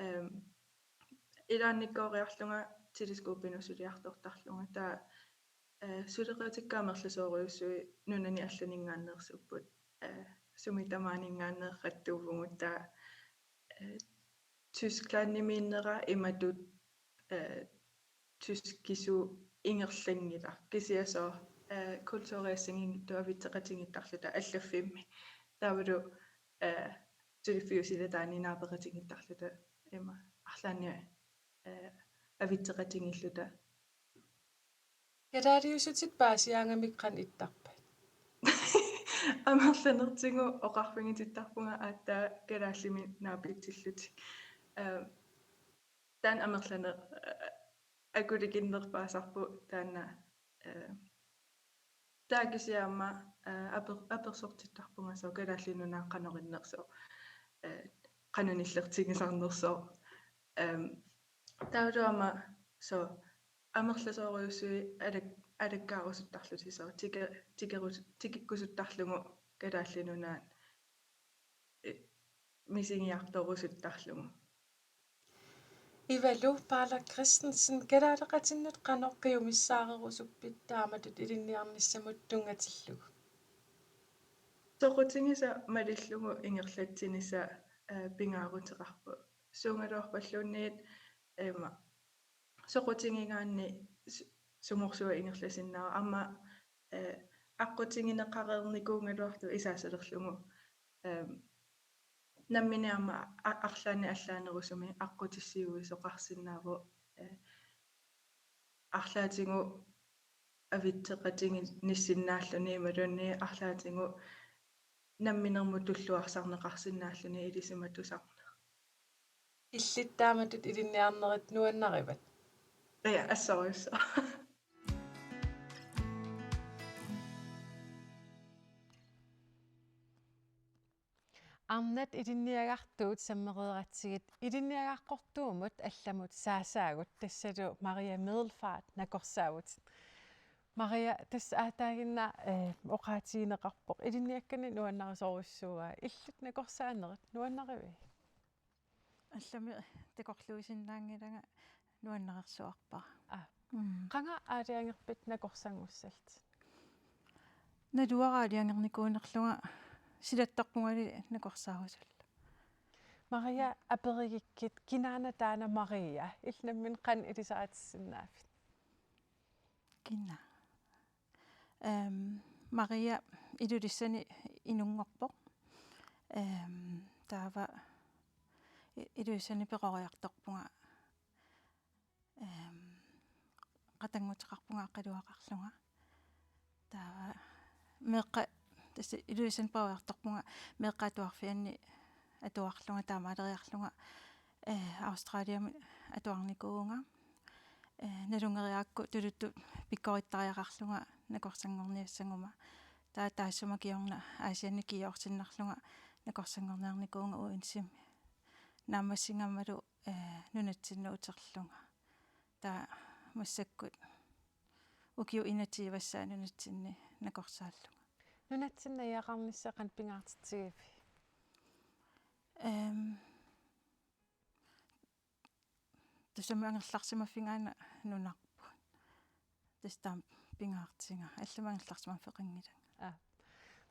Ehm, ilaannikkooriarlunga teleskopinut suliartortarlunga. Taava, eh, suleqatikka amerlasoorujussuit nunani allaninngaanneersuupput. Eh, sumi tamaaninngaanneerrattuuvugut taava, eh, Tysklandimiinnera imatut, eh, tyskisut ingerlanngilaq, kisianni soorlu, eh, kulturiassannginngitsut avitseqatigiittarluta allaffimmi. Taavalu, eh, suliffeqatigiinnarluta naapeqatigiittarluta ima arlaannik, eh, avitseqatigiilluta. Kalaaliusutit paasigaangamik qanoq ittarpat? Amerlanertigut oqarfigitittarpunga aatsaat kalaallimik naapitsillutik. Eh, taanna amerlaneq, eh, akulikinnerpaasarpoq taanna, eh, taava kisianni aamma, eh, aper-, apersortittarpunga soorlu Kalaallit Nunaat qanoq innersoq, eh, qanoq nillertigisarnersoq. Ehm, taavalu aamma soorlu amerlasoorujussuit alak-, alakkaarusuttarlutik soorlu tike-, tikerus-, tikikkusuttarlugu Kalaallit Nunaat, eh, misigiartorusuttarlugu. Ivalu Paala Christensen, kalaaleqatinnut qanoq qiumissaarerusuppit taamatut ilinniarnissamut tunngatillugu? Soqutigisaq malillugu ingerlatsinissaq, eh, pingaaruteqarpoq. Suugaluarpalluunniit, eh, ima, soqutigigaanni su-, sumorsuaq ingerlasinnaavoq. Aamma, eh, aqqutigineqareernikuugaluartoq isaasalerlugu. Ehm, nammineq aamma a-, arlaannik allaanerusumik aqqutissiuisoqarsinnaavoq, eh, arlaatigut avitseqatiginissinnaalluni imaluunniit arlaatigut namminermut tulluarsarneqarsinnaalluni ilisimatusarneq. Illit taamatut ilinniarnerit nuannarivat? Ja, assorujussuaq. Arnat ilinniagartuut sammereeratsigit ilinniagaqartuumut allamut saasaagut, tassalu Maria Middelfart nakorsaavutit. Maria, tassa aataaginnaq, eh, oqaatigineqarpoq ilinniakkani nuannarisorujussuuaa, illit nakorsaanerit nuannarivigit? Allamik takorluuisinnaanngilanga, nuannarersuarpara. Aa. Mm. Qanga aalajangerpit nakorsanngussallutit? Naluara aalajangernikuunerlunga, silattorpungali nakorsaarusullunga. Maria, aperigikkit, kinaana taanna Maria, illit nammineq qanoq ilisaritissinnaavit? Kina? Ehm, Maria Ilulissani inunngorpoq. Ehm, taava I-, Ilulissani peroriartorpunga, ehm, qatannguteqarpunga Aqqaluaqarlunga. Taava meeqqat, tassa Ilulissani peroriartorpunga, meeqqat atuarfianni atuarlunga, taamaaleriarlunga, eh, Australiami atuarnikuuvunga. Eh, nalunngeriarakku tuluttut pikkorittariaqarlunga nakorsanngorniassaguma. Taava taassuma kingorna Aasianni kiiorsinnarlunga nakorsanngorniarnikuuvunga Odense-mi. Naammassigammalu, eh, nunatsinnut uterlunga. Taava massakkut ukiut enogtyve-ssaat nunatsinni nakorsaallunga. Nunatsinni najugaqarnissaq qanoq pingaartitsigiviuk? Ehm, tassami angerlarsimaffigaanni nunarput. Tassa taama pingaartiga. Allamik angerlarsimaffeqanngilanga. Aa.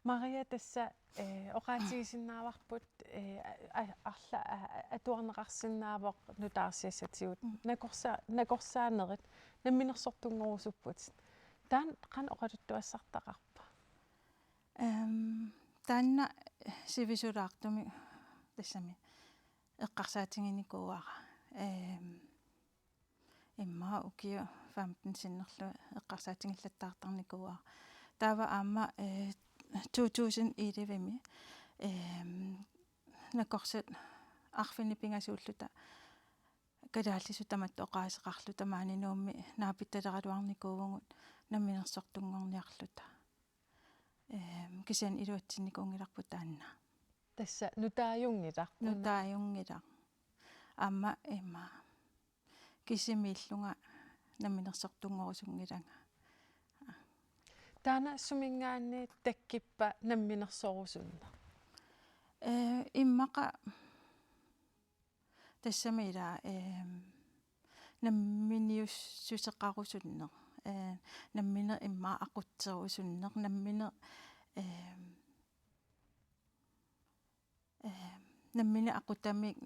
Maria, tassa, eh, oqaatigisinnaavarput, eh, a-, a-, arla-, a-, a-, atuarneqarsinnaavoq nutaarsiassatigut. Mm. Nakorsa-, nakorsaanerit namminersortunngorusupputit. Taanna qanoq oqaluttuassartaqarpa? Ehm, taanna sivisulaartumik tassami eqqarsaatiginikuuara. Ehm, immaqa ukiut femten sinnerlugit eqqarsaatigillattaartarnikuuara. Taava aamma, eh, to tusind elleve-mi, ehm, nakorsat arfineq-pingasuulluta kalaallisut tamatta oqaaseqarluta maani Nuummi naapittaleraluarnikuuvugut namminersortunngorniarluta. Ehm, kisianni iluatsinnikuunngilarput taanna. Tassa nutaagunngilaq. Nutaagunngilaq. Aamma ima kisimiillunga namminersortunngorusunngilanga. Taanna suminngaanniit takkuppa namminersorusunneq? Eh, immaqa tassami ila, ehm, namminiussuseqarusunneq. Eh, nammineq immaqa aqutserusunneq, nammineq, ehm, ehm, nammineq aqutamik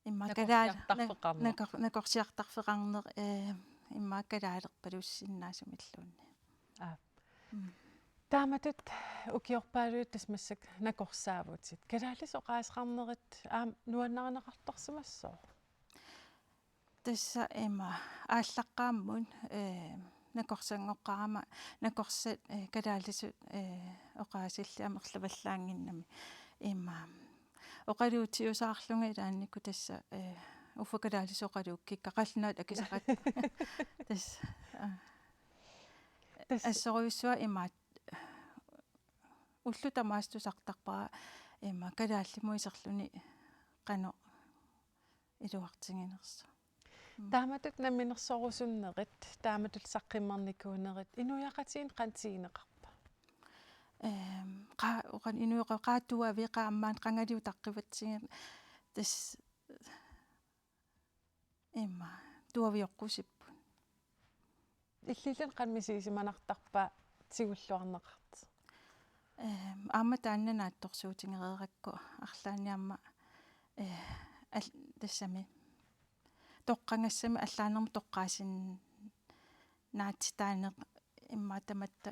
immaqa kalaal-, nakorsiartarfeqarneq. Nakor-, nakorsiartarfeqarneq, ee, immaqa kalaalerpalussinnaasumilluunniit. Aap. Mm. Taamatut ukiorpaaluit tassa massakkut nakorsaavutit. Kalaallisut oqaaseqarnerit aamma nuannarineqartarsimassooq? Tassa ima aallaqqaammut, ee, nakorsanngoqqaarama nakorsat, ee, kalaallisut, ee, oqaasillit amerlavallaannginnami. Ima oqaluutiusaarlunga ilaannikkut tassa, ee, uffa kalaallisut oqaluukkikka qallunaatut akisaqaat. Tassa, aa. Tassa. Assorujussuaq imaat ullut tamaasa tusartarpara ima kalaallimut iserluni qanoq iluartiginersoq. Mm. Taamatut namminersorusunnerit, taamatut saqqimmernikuunerit, inuiaqatigiinni qanoq tigineqarpa? Ehm, qa-, oqan inuiaqa-, qaa tuaviit, qaa ammaannit qangali utaqqivatsigu, tassa ima tuavioqqusipput. Illilluni qanoq misigimanartarpa tigulluarneqartoq? Ehm, aamma taanna naatsorsuutigereerakku arlaanni aamma, eh, al-, tassami toqqagassami allaanermut toqqaasinnaatitaaneq immaqa tamatta,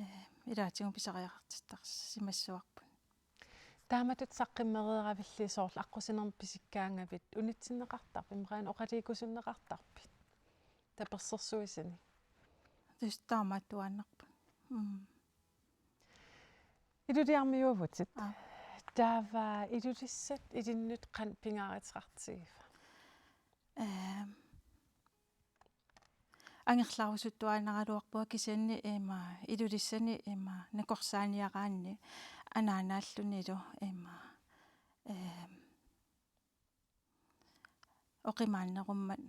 eh, ilaatigut pisariaqartittarsimassavarput. Taamatut saqqummereeravilli soorlu aqqusinermi pisikkaangavit unitsinneqartarpit, imaluunniit oqaluusunneqartarpit tapersersuisuni? Tassa taamaattuaannarpoq. Mm. Iluliarmiuuvutit. Aa. Taava Ilulissat ilinnut qanoq pingaaruteqartigiva? Ehm, angerlarusuttuaannaraluarpunga kisianni ima Ilulissani ima nakorsaaniaraanni anaanaallunilu ima, ehm, oqimaannerummat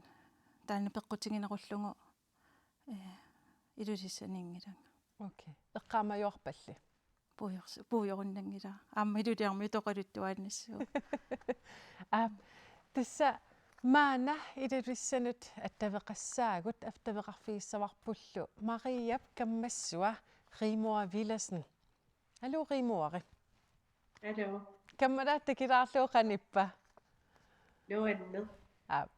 taanna peqqutiginerullugu, eh, Ilulissaninngilanga. Okay. Eqqaamajuarpalli? Puiors-, puiorunnanngilara. Aamma Iluliarmiut oqaluttuaannassaaq. Aap, tassa maanna Ilulissanut attaveqassaagut, attaveqarfigissavarpullu Mariap kammassua Rigmor Villadsen. Aluu, Rigmor. Aluu. Kammalaat takulaarlugu, qanippa? Nuanneq. Aap.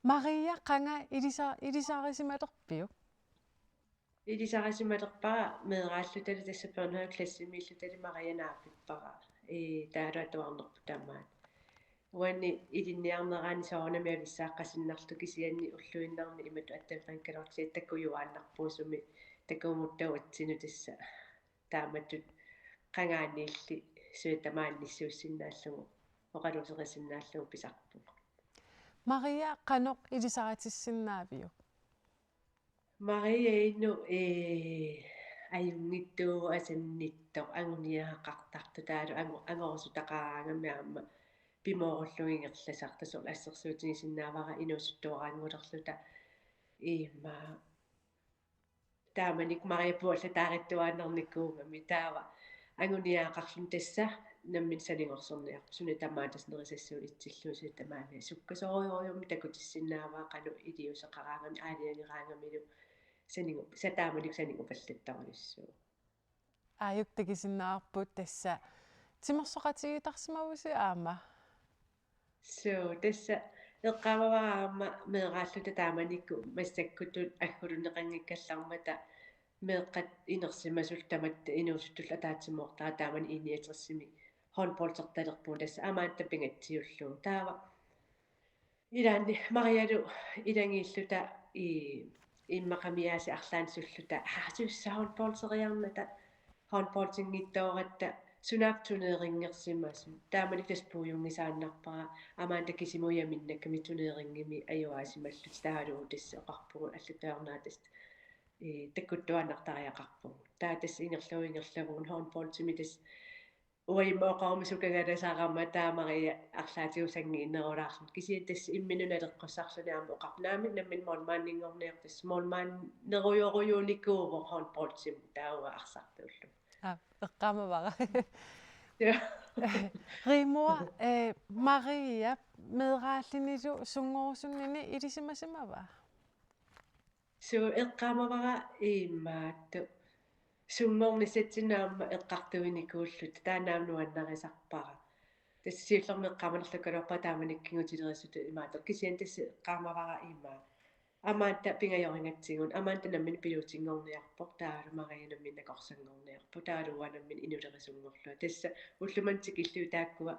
Maria, qanga ilisa-, ilisarisimalerpiuk? Ilisarisimalerpara meeraallutali, tassa børnehaveklassimiillutali Maria naapippara. Ee, taavalu atuarnerput tamaat. Uani ilinniarneraanni soorunami avissaaqqasinnarluta, kisianni ulluinnarni imatut attaveqanngikkaluartoq, kisianni takujuaannarpugut sumi takugutta uatsinnut, tassa taamatut qangaaniilli suli tamaani inissuussinnaallugu oqaluuserisinnaallugu pisarpugut. Maria, qanoq ilisaritissinnaaviuk? Maria inuk, ee, ajunngitsuuvoq, asannittoq, anguniagaqartartoq, taavalu angu-, angorusutaqaraangami aamma pimoorullugu ingerlasartoq, soorlu assersuutigisinnaavara inuusuttooraanngulerluta. Ima taamanikkut Maria puallataarittuaannarnikuugami, taava anguniagaqarluni tassa nammineq sanigorsorniarpoq, suna tamaat tassa nerisassuup itsillugu suli tamaavia sukkasoorujussuarmik takutissinnaavaa qanoq iliuuseqaraangami, aalajangeraangamilu sanigu-, sa taamanikkut sanigupallattorujussuuvoq. Aajuku takusinnaavarput tassa timersoqatigiittarsimavusi aamma? Suu, tassa eqqaamavara aamma meeraalluta taamanikkut massakkutut agguluneqanngikkallarmata meeqqat inersimasullu tamatta inuusuttullu ataatsimoortara, taamani I niogtresimi håndboldertalerpugut, tassa aamma taanna pingatsiullugu. Taava ilaanni Marialu ilagiilluta i-, immaqami aasiit arlaannik sulluta: "Haa, sussa håndbolderiarnata, håndboldinngitsooratta, sunaaffa turneringersimasut?" Taamanikkut tassa puiunngisaannarpara, aamma taava kisimujaminnakkamik turneringimi ajugaasimallutik, taavalu tassa oqarpugut allatut ajornangajatta, ee, takkuttuaannartariaqarpugut. Taava tassa ingerlavugut, ingerlavugut håndboldimi, tassa uanga imma oqaruma sukangalasarama, taava Maria arlaatigut sanngiinnerulaarluni. Kisianni tassa imminut naleqqussarluni aamma oqarpoq: "Naamik, nammineq målmandinngorniarpara." Tassa målmanderujorujuunikuuvoq håndboldimi, taava uanga arsartuullugu. Aa, eqqaamavara. Ja. Rigmor, eh, Maria meeraallunilu sunngorusunnini ilisimasimava? Suu, eqqaamavara imaattoq sunngornissatsinnut aamma eqqartuinikuulluta, taanna aamma nuannarisarpara. Tassa siullermik eqqaamanerlukkaluarpara taamanikkut kigutilerisutut imaattoq, kisianni tassa eqqaamavara ima. Amanda pingajorigatsigu, Amanda nammineq piluutinngorniarpoq, taavalu Maria nammineq nakorsanngorniarpoq, taavalu uanga nammineq inulerisunngorlunga. Tassa ullumimut tikillugu taakkua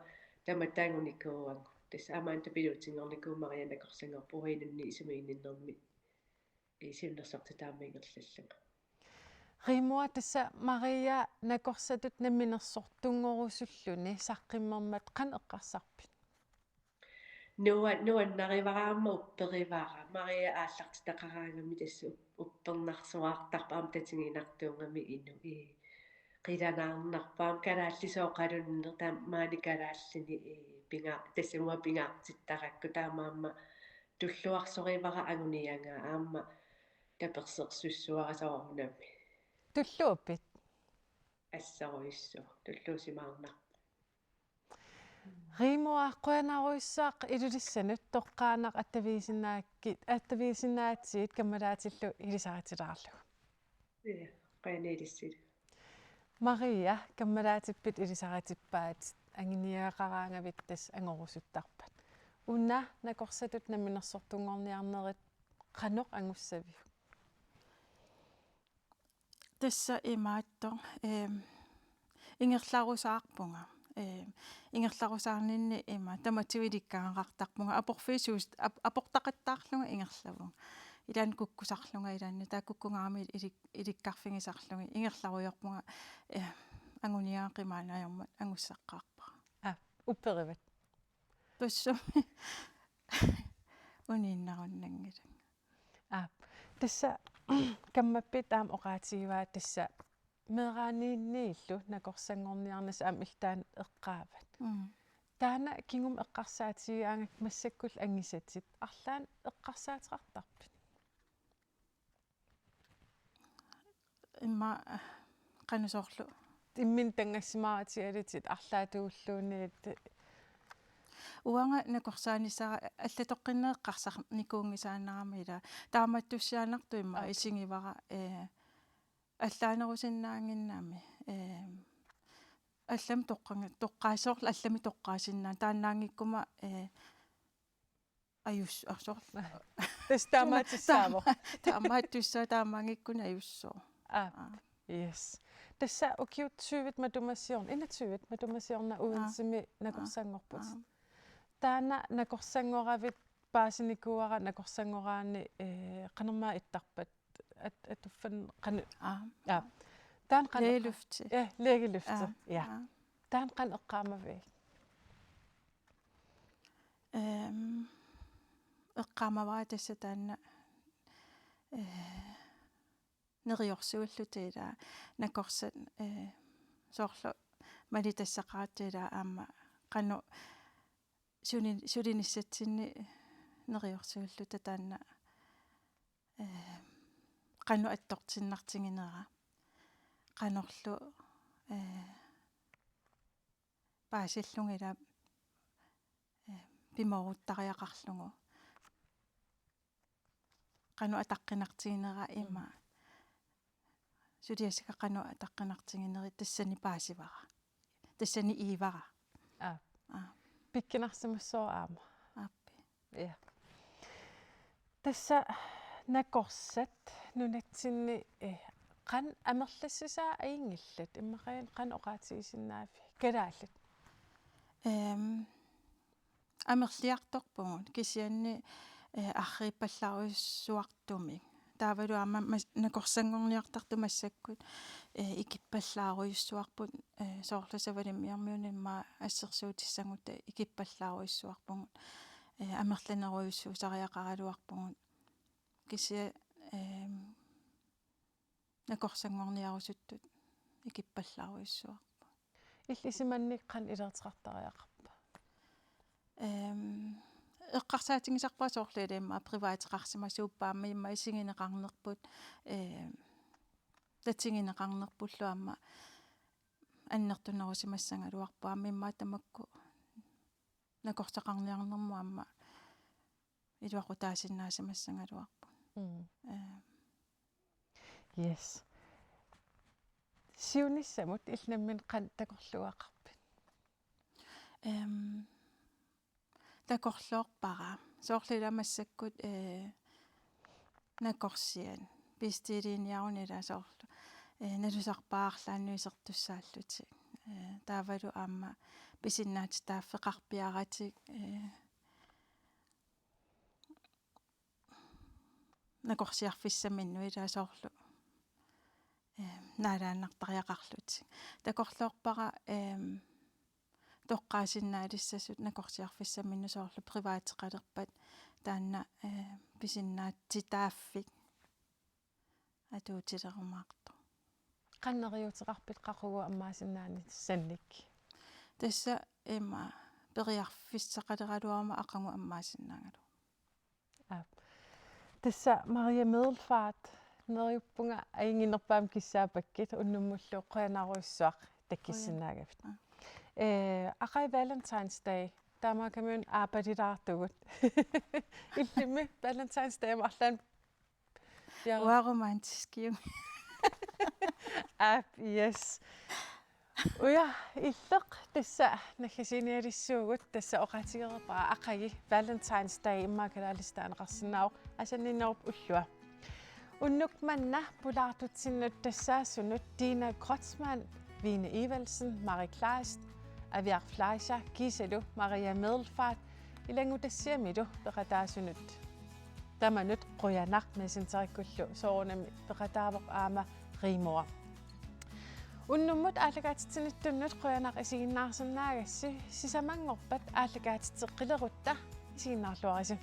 tamatta angunikuuagut. Tassa Amanda piluutinngornikuuvoq, Maria nakorsanngorpoq, uanga inunnik isumaginninnermik, ee, siunnersortitaammik ingerlallunga. Rigmor, tassa Maria nakorsatut namminersortunngorusulluni saqqummermat qanoq eqqarsarpit? Nua-, nuannarivara aamma upperivara. Maria aallartitaqaraangami tassa up-, uppernarsuaartarpoq aamma tatiginartuugami inuk. Ee, qilanaarnarpoq aamma kalaallisut oqalunneq, taava maani kalaallini, ee, pinga-, tassa uanga pingaartittarakku, taamaammat tulluarsorivara anguniagaa aamma tapersersussavara soorunami. Tulluuppit? Assorujussuaq, tulluusimaarnarpoq. Rigmor, qujanarujussuaq Ilulissanut toqqaannaq attavigisinnaagit-, attavigisinnaagakkit kammalaatillu ilisaritilaarlugu. Ja, qujanaq ilissilu. Maria, kammalaatippit ilisaritippaat, anguniagaqaraangavit tassa angorusuttarpat. Una nakorsatut namminersortunngorniarnerit qanoq angussaviuk? Tassa imaattoq, eem, ingerlarusaarpunga. Eem, ingerlarusaarninni ima tamatigut ilikkagaqartarpunga. Aporfiusuus-, ap-, aportaqattaarlunga ingerlavunga. Ilaanni kukkusarlunga ilaanni, taava kukkunngarami ilik-, ilikkarfigisarlugit ingerlarujoorpunga, eem, anguniagaq qimaannaajormat angussaqqaarpara. Aa, upperivat? Tassami uniinnarunnanngilanga. Aap. Tassa kammappit aamma oqaatigivaat tassa meeraaniinniillu nakorsanngorniarnissaq aamma illit taanna eqqaavat. Mm. Taanna kingumut eqqarsaatigigaangakkit massakkullu angisatit. Arlaannik eqqarsaateqartarpit? Immaqa qanoq soorlu? Imminut tanngassimaarutigalutit arlaatigut luunniit. Uanga nakorsaanissara allatoqqinneq eqqarsarnikuunngisaannarami ila. Taamaattussiaannartoq immaqa. Aap. Isigivara, ee, allaanerusinnaannginnami. Ee, allamik toqqaanngi-, toqqaassoorlu allamik toqqaasinnaan. Taannaanngikkuma, ee, ajus-, ah, soorlu. Tassa taamaattussaavoq. Taama-, taamaattussaa taamaanngikkunik ajussooq. Aap. Aa. Yes. Tassa ukiut tyvit matuma siorna, enogtyvit matuma siorna. Aa. Odensemi nakorsanngorputit. Aa. Taanna nakorsanngoravit paasinikuuara nakorsanngoraanni, ee, qanormaa ittarpat? At-, atuffan qanoq? Aa. Aa. Taanna qanoq? Lægeløfte. Ja, lægeløfte. Aa, ja. Aa. Taanna qanoq eqqaamaviuk? Ehm, eqqaamavara tassa taanna, eh, neriorsuulluta ila nakorsat, eh, soorlu malitassaqaratta ila aamma qanoq suli-, sulinissatsinni neriorsuulluta taanna, eh, qanoq attortinnartiginera. Qanorlu, eh, paasillunga ila, eh, pimooruttariaqarlugu. Qanoq ataqqinartiginera ima. Mm. Suliassakka qanoq ataqqinartigineri tassani paasivara. Tassani iivara. Aa. Aa. Pikkunarsimassooq aamma. Aappi. Ja. Tassa nakorsat nunatsinni, eh, qanoq amerlassisaa ajunngillat, immaqaluunniit qanoq oqaatigisinnaaviuk? Kalaallit. Ehm, amerliartorpugut kisianni, eh, arriippallaarujussuartumik. Taavalu aamma mas-, nakorsanngorniartartut massakkut, eh, ikippallaarujussuarput, eh, soorlu Savalimmiormiunit immaqa assersuutissagutta ikippallaarujussuarpugut, eh, amerlanerujussuusariaqaraluarpugut. Kisianni, ehm, nakorsanngorniarusuttut ikippallaarujussuarput. Illit isumannik qanoq ilereqartariaqarpa? Ehm, eqqarsaatigisarpara soorlu ilaa immaqa privateqarsimasuuppat aamma immaqa isigineqarnerput, ehm, tatigineqarnerpullu aamma annertunerusimassagaluarpoq aamma immaqa tamakku nakorsaqarniarnermut aamma iluaqutaasinnaasimassagaluarput. Mm. Ehm. Yes. Siunissamut illit nammineq qanoq takorluugaqarpit? Ehm, takorloorpara. Soorlu ila massakkut, eh, nakorsiat. Bestilliiniaruni ila soorlu. Eh, nalusarpaat arlaannut isertussaallutik. Eh, taavalu aamma pisinnaatitaaffeqarpiaratik. Eh, nakorsiarfissaminnut ila soorlu, eh, naalaannartariaqarlutik. Takorloorpara, eh, toqqaasinnaalissasut nakorsiarfissaminnut soorlu privateqalerpat taanna, eh, pisinnaatitaaffik atuutilerumaartoq. Qanoq neriuuteqarpit qaqugu ammaasinnaanissannik? Tassa ima periarfissaqaleraluaruma aqagu ammaasinnaagaluaruma. Aap. Tassa Maria Middelfart, neriuppunga ajunnginnerpaamik kissaapakkit, unnummullu qujanarujussuaq takkussinnaagavit. Qujan-, aa. Eh, aqagu Valentine's Day, taamaakkamut aappalilaartugut. Illimmi Valentine's Day marlaan. Ja. Uanga romantiskiuk. Aap, yes. Uja, Illeq, tassa naggasiinialissuugut, tassa oqaatigereerpara aqagu Valentine's Day immaqa kalaallisut taaneqarsinnaavoq, asanninnerup ullua. Unnuk manna pulaartutsinnut tassaasunut Dina Kreutzmann, Vine Evaldsen, Marie Kleist, Aviar Fleischer kiisalu Maria Middelfart ilanngutassiamilu peqataasunut tamanut qujanaq. Messengerikkullu soorunami peqataavoq aamma Rigmor. Unnummut aallakaatitsinittunnut qujanaq isiginnaarsinnaagassi, sisamanngorpat aallakaatitseqqilerutta isiginnaarluarisi.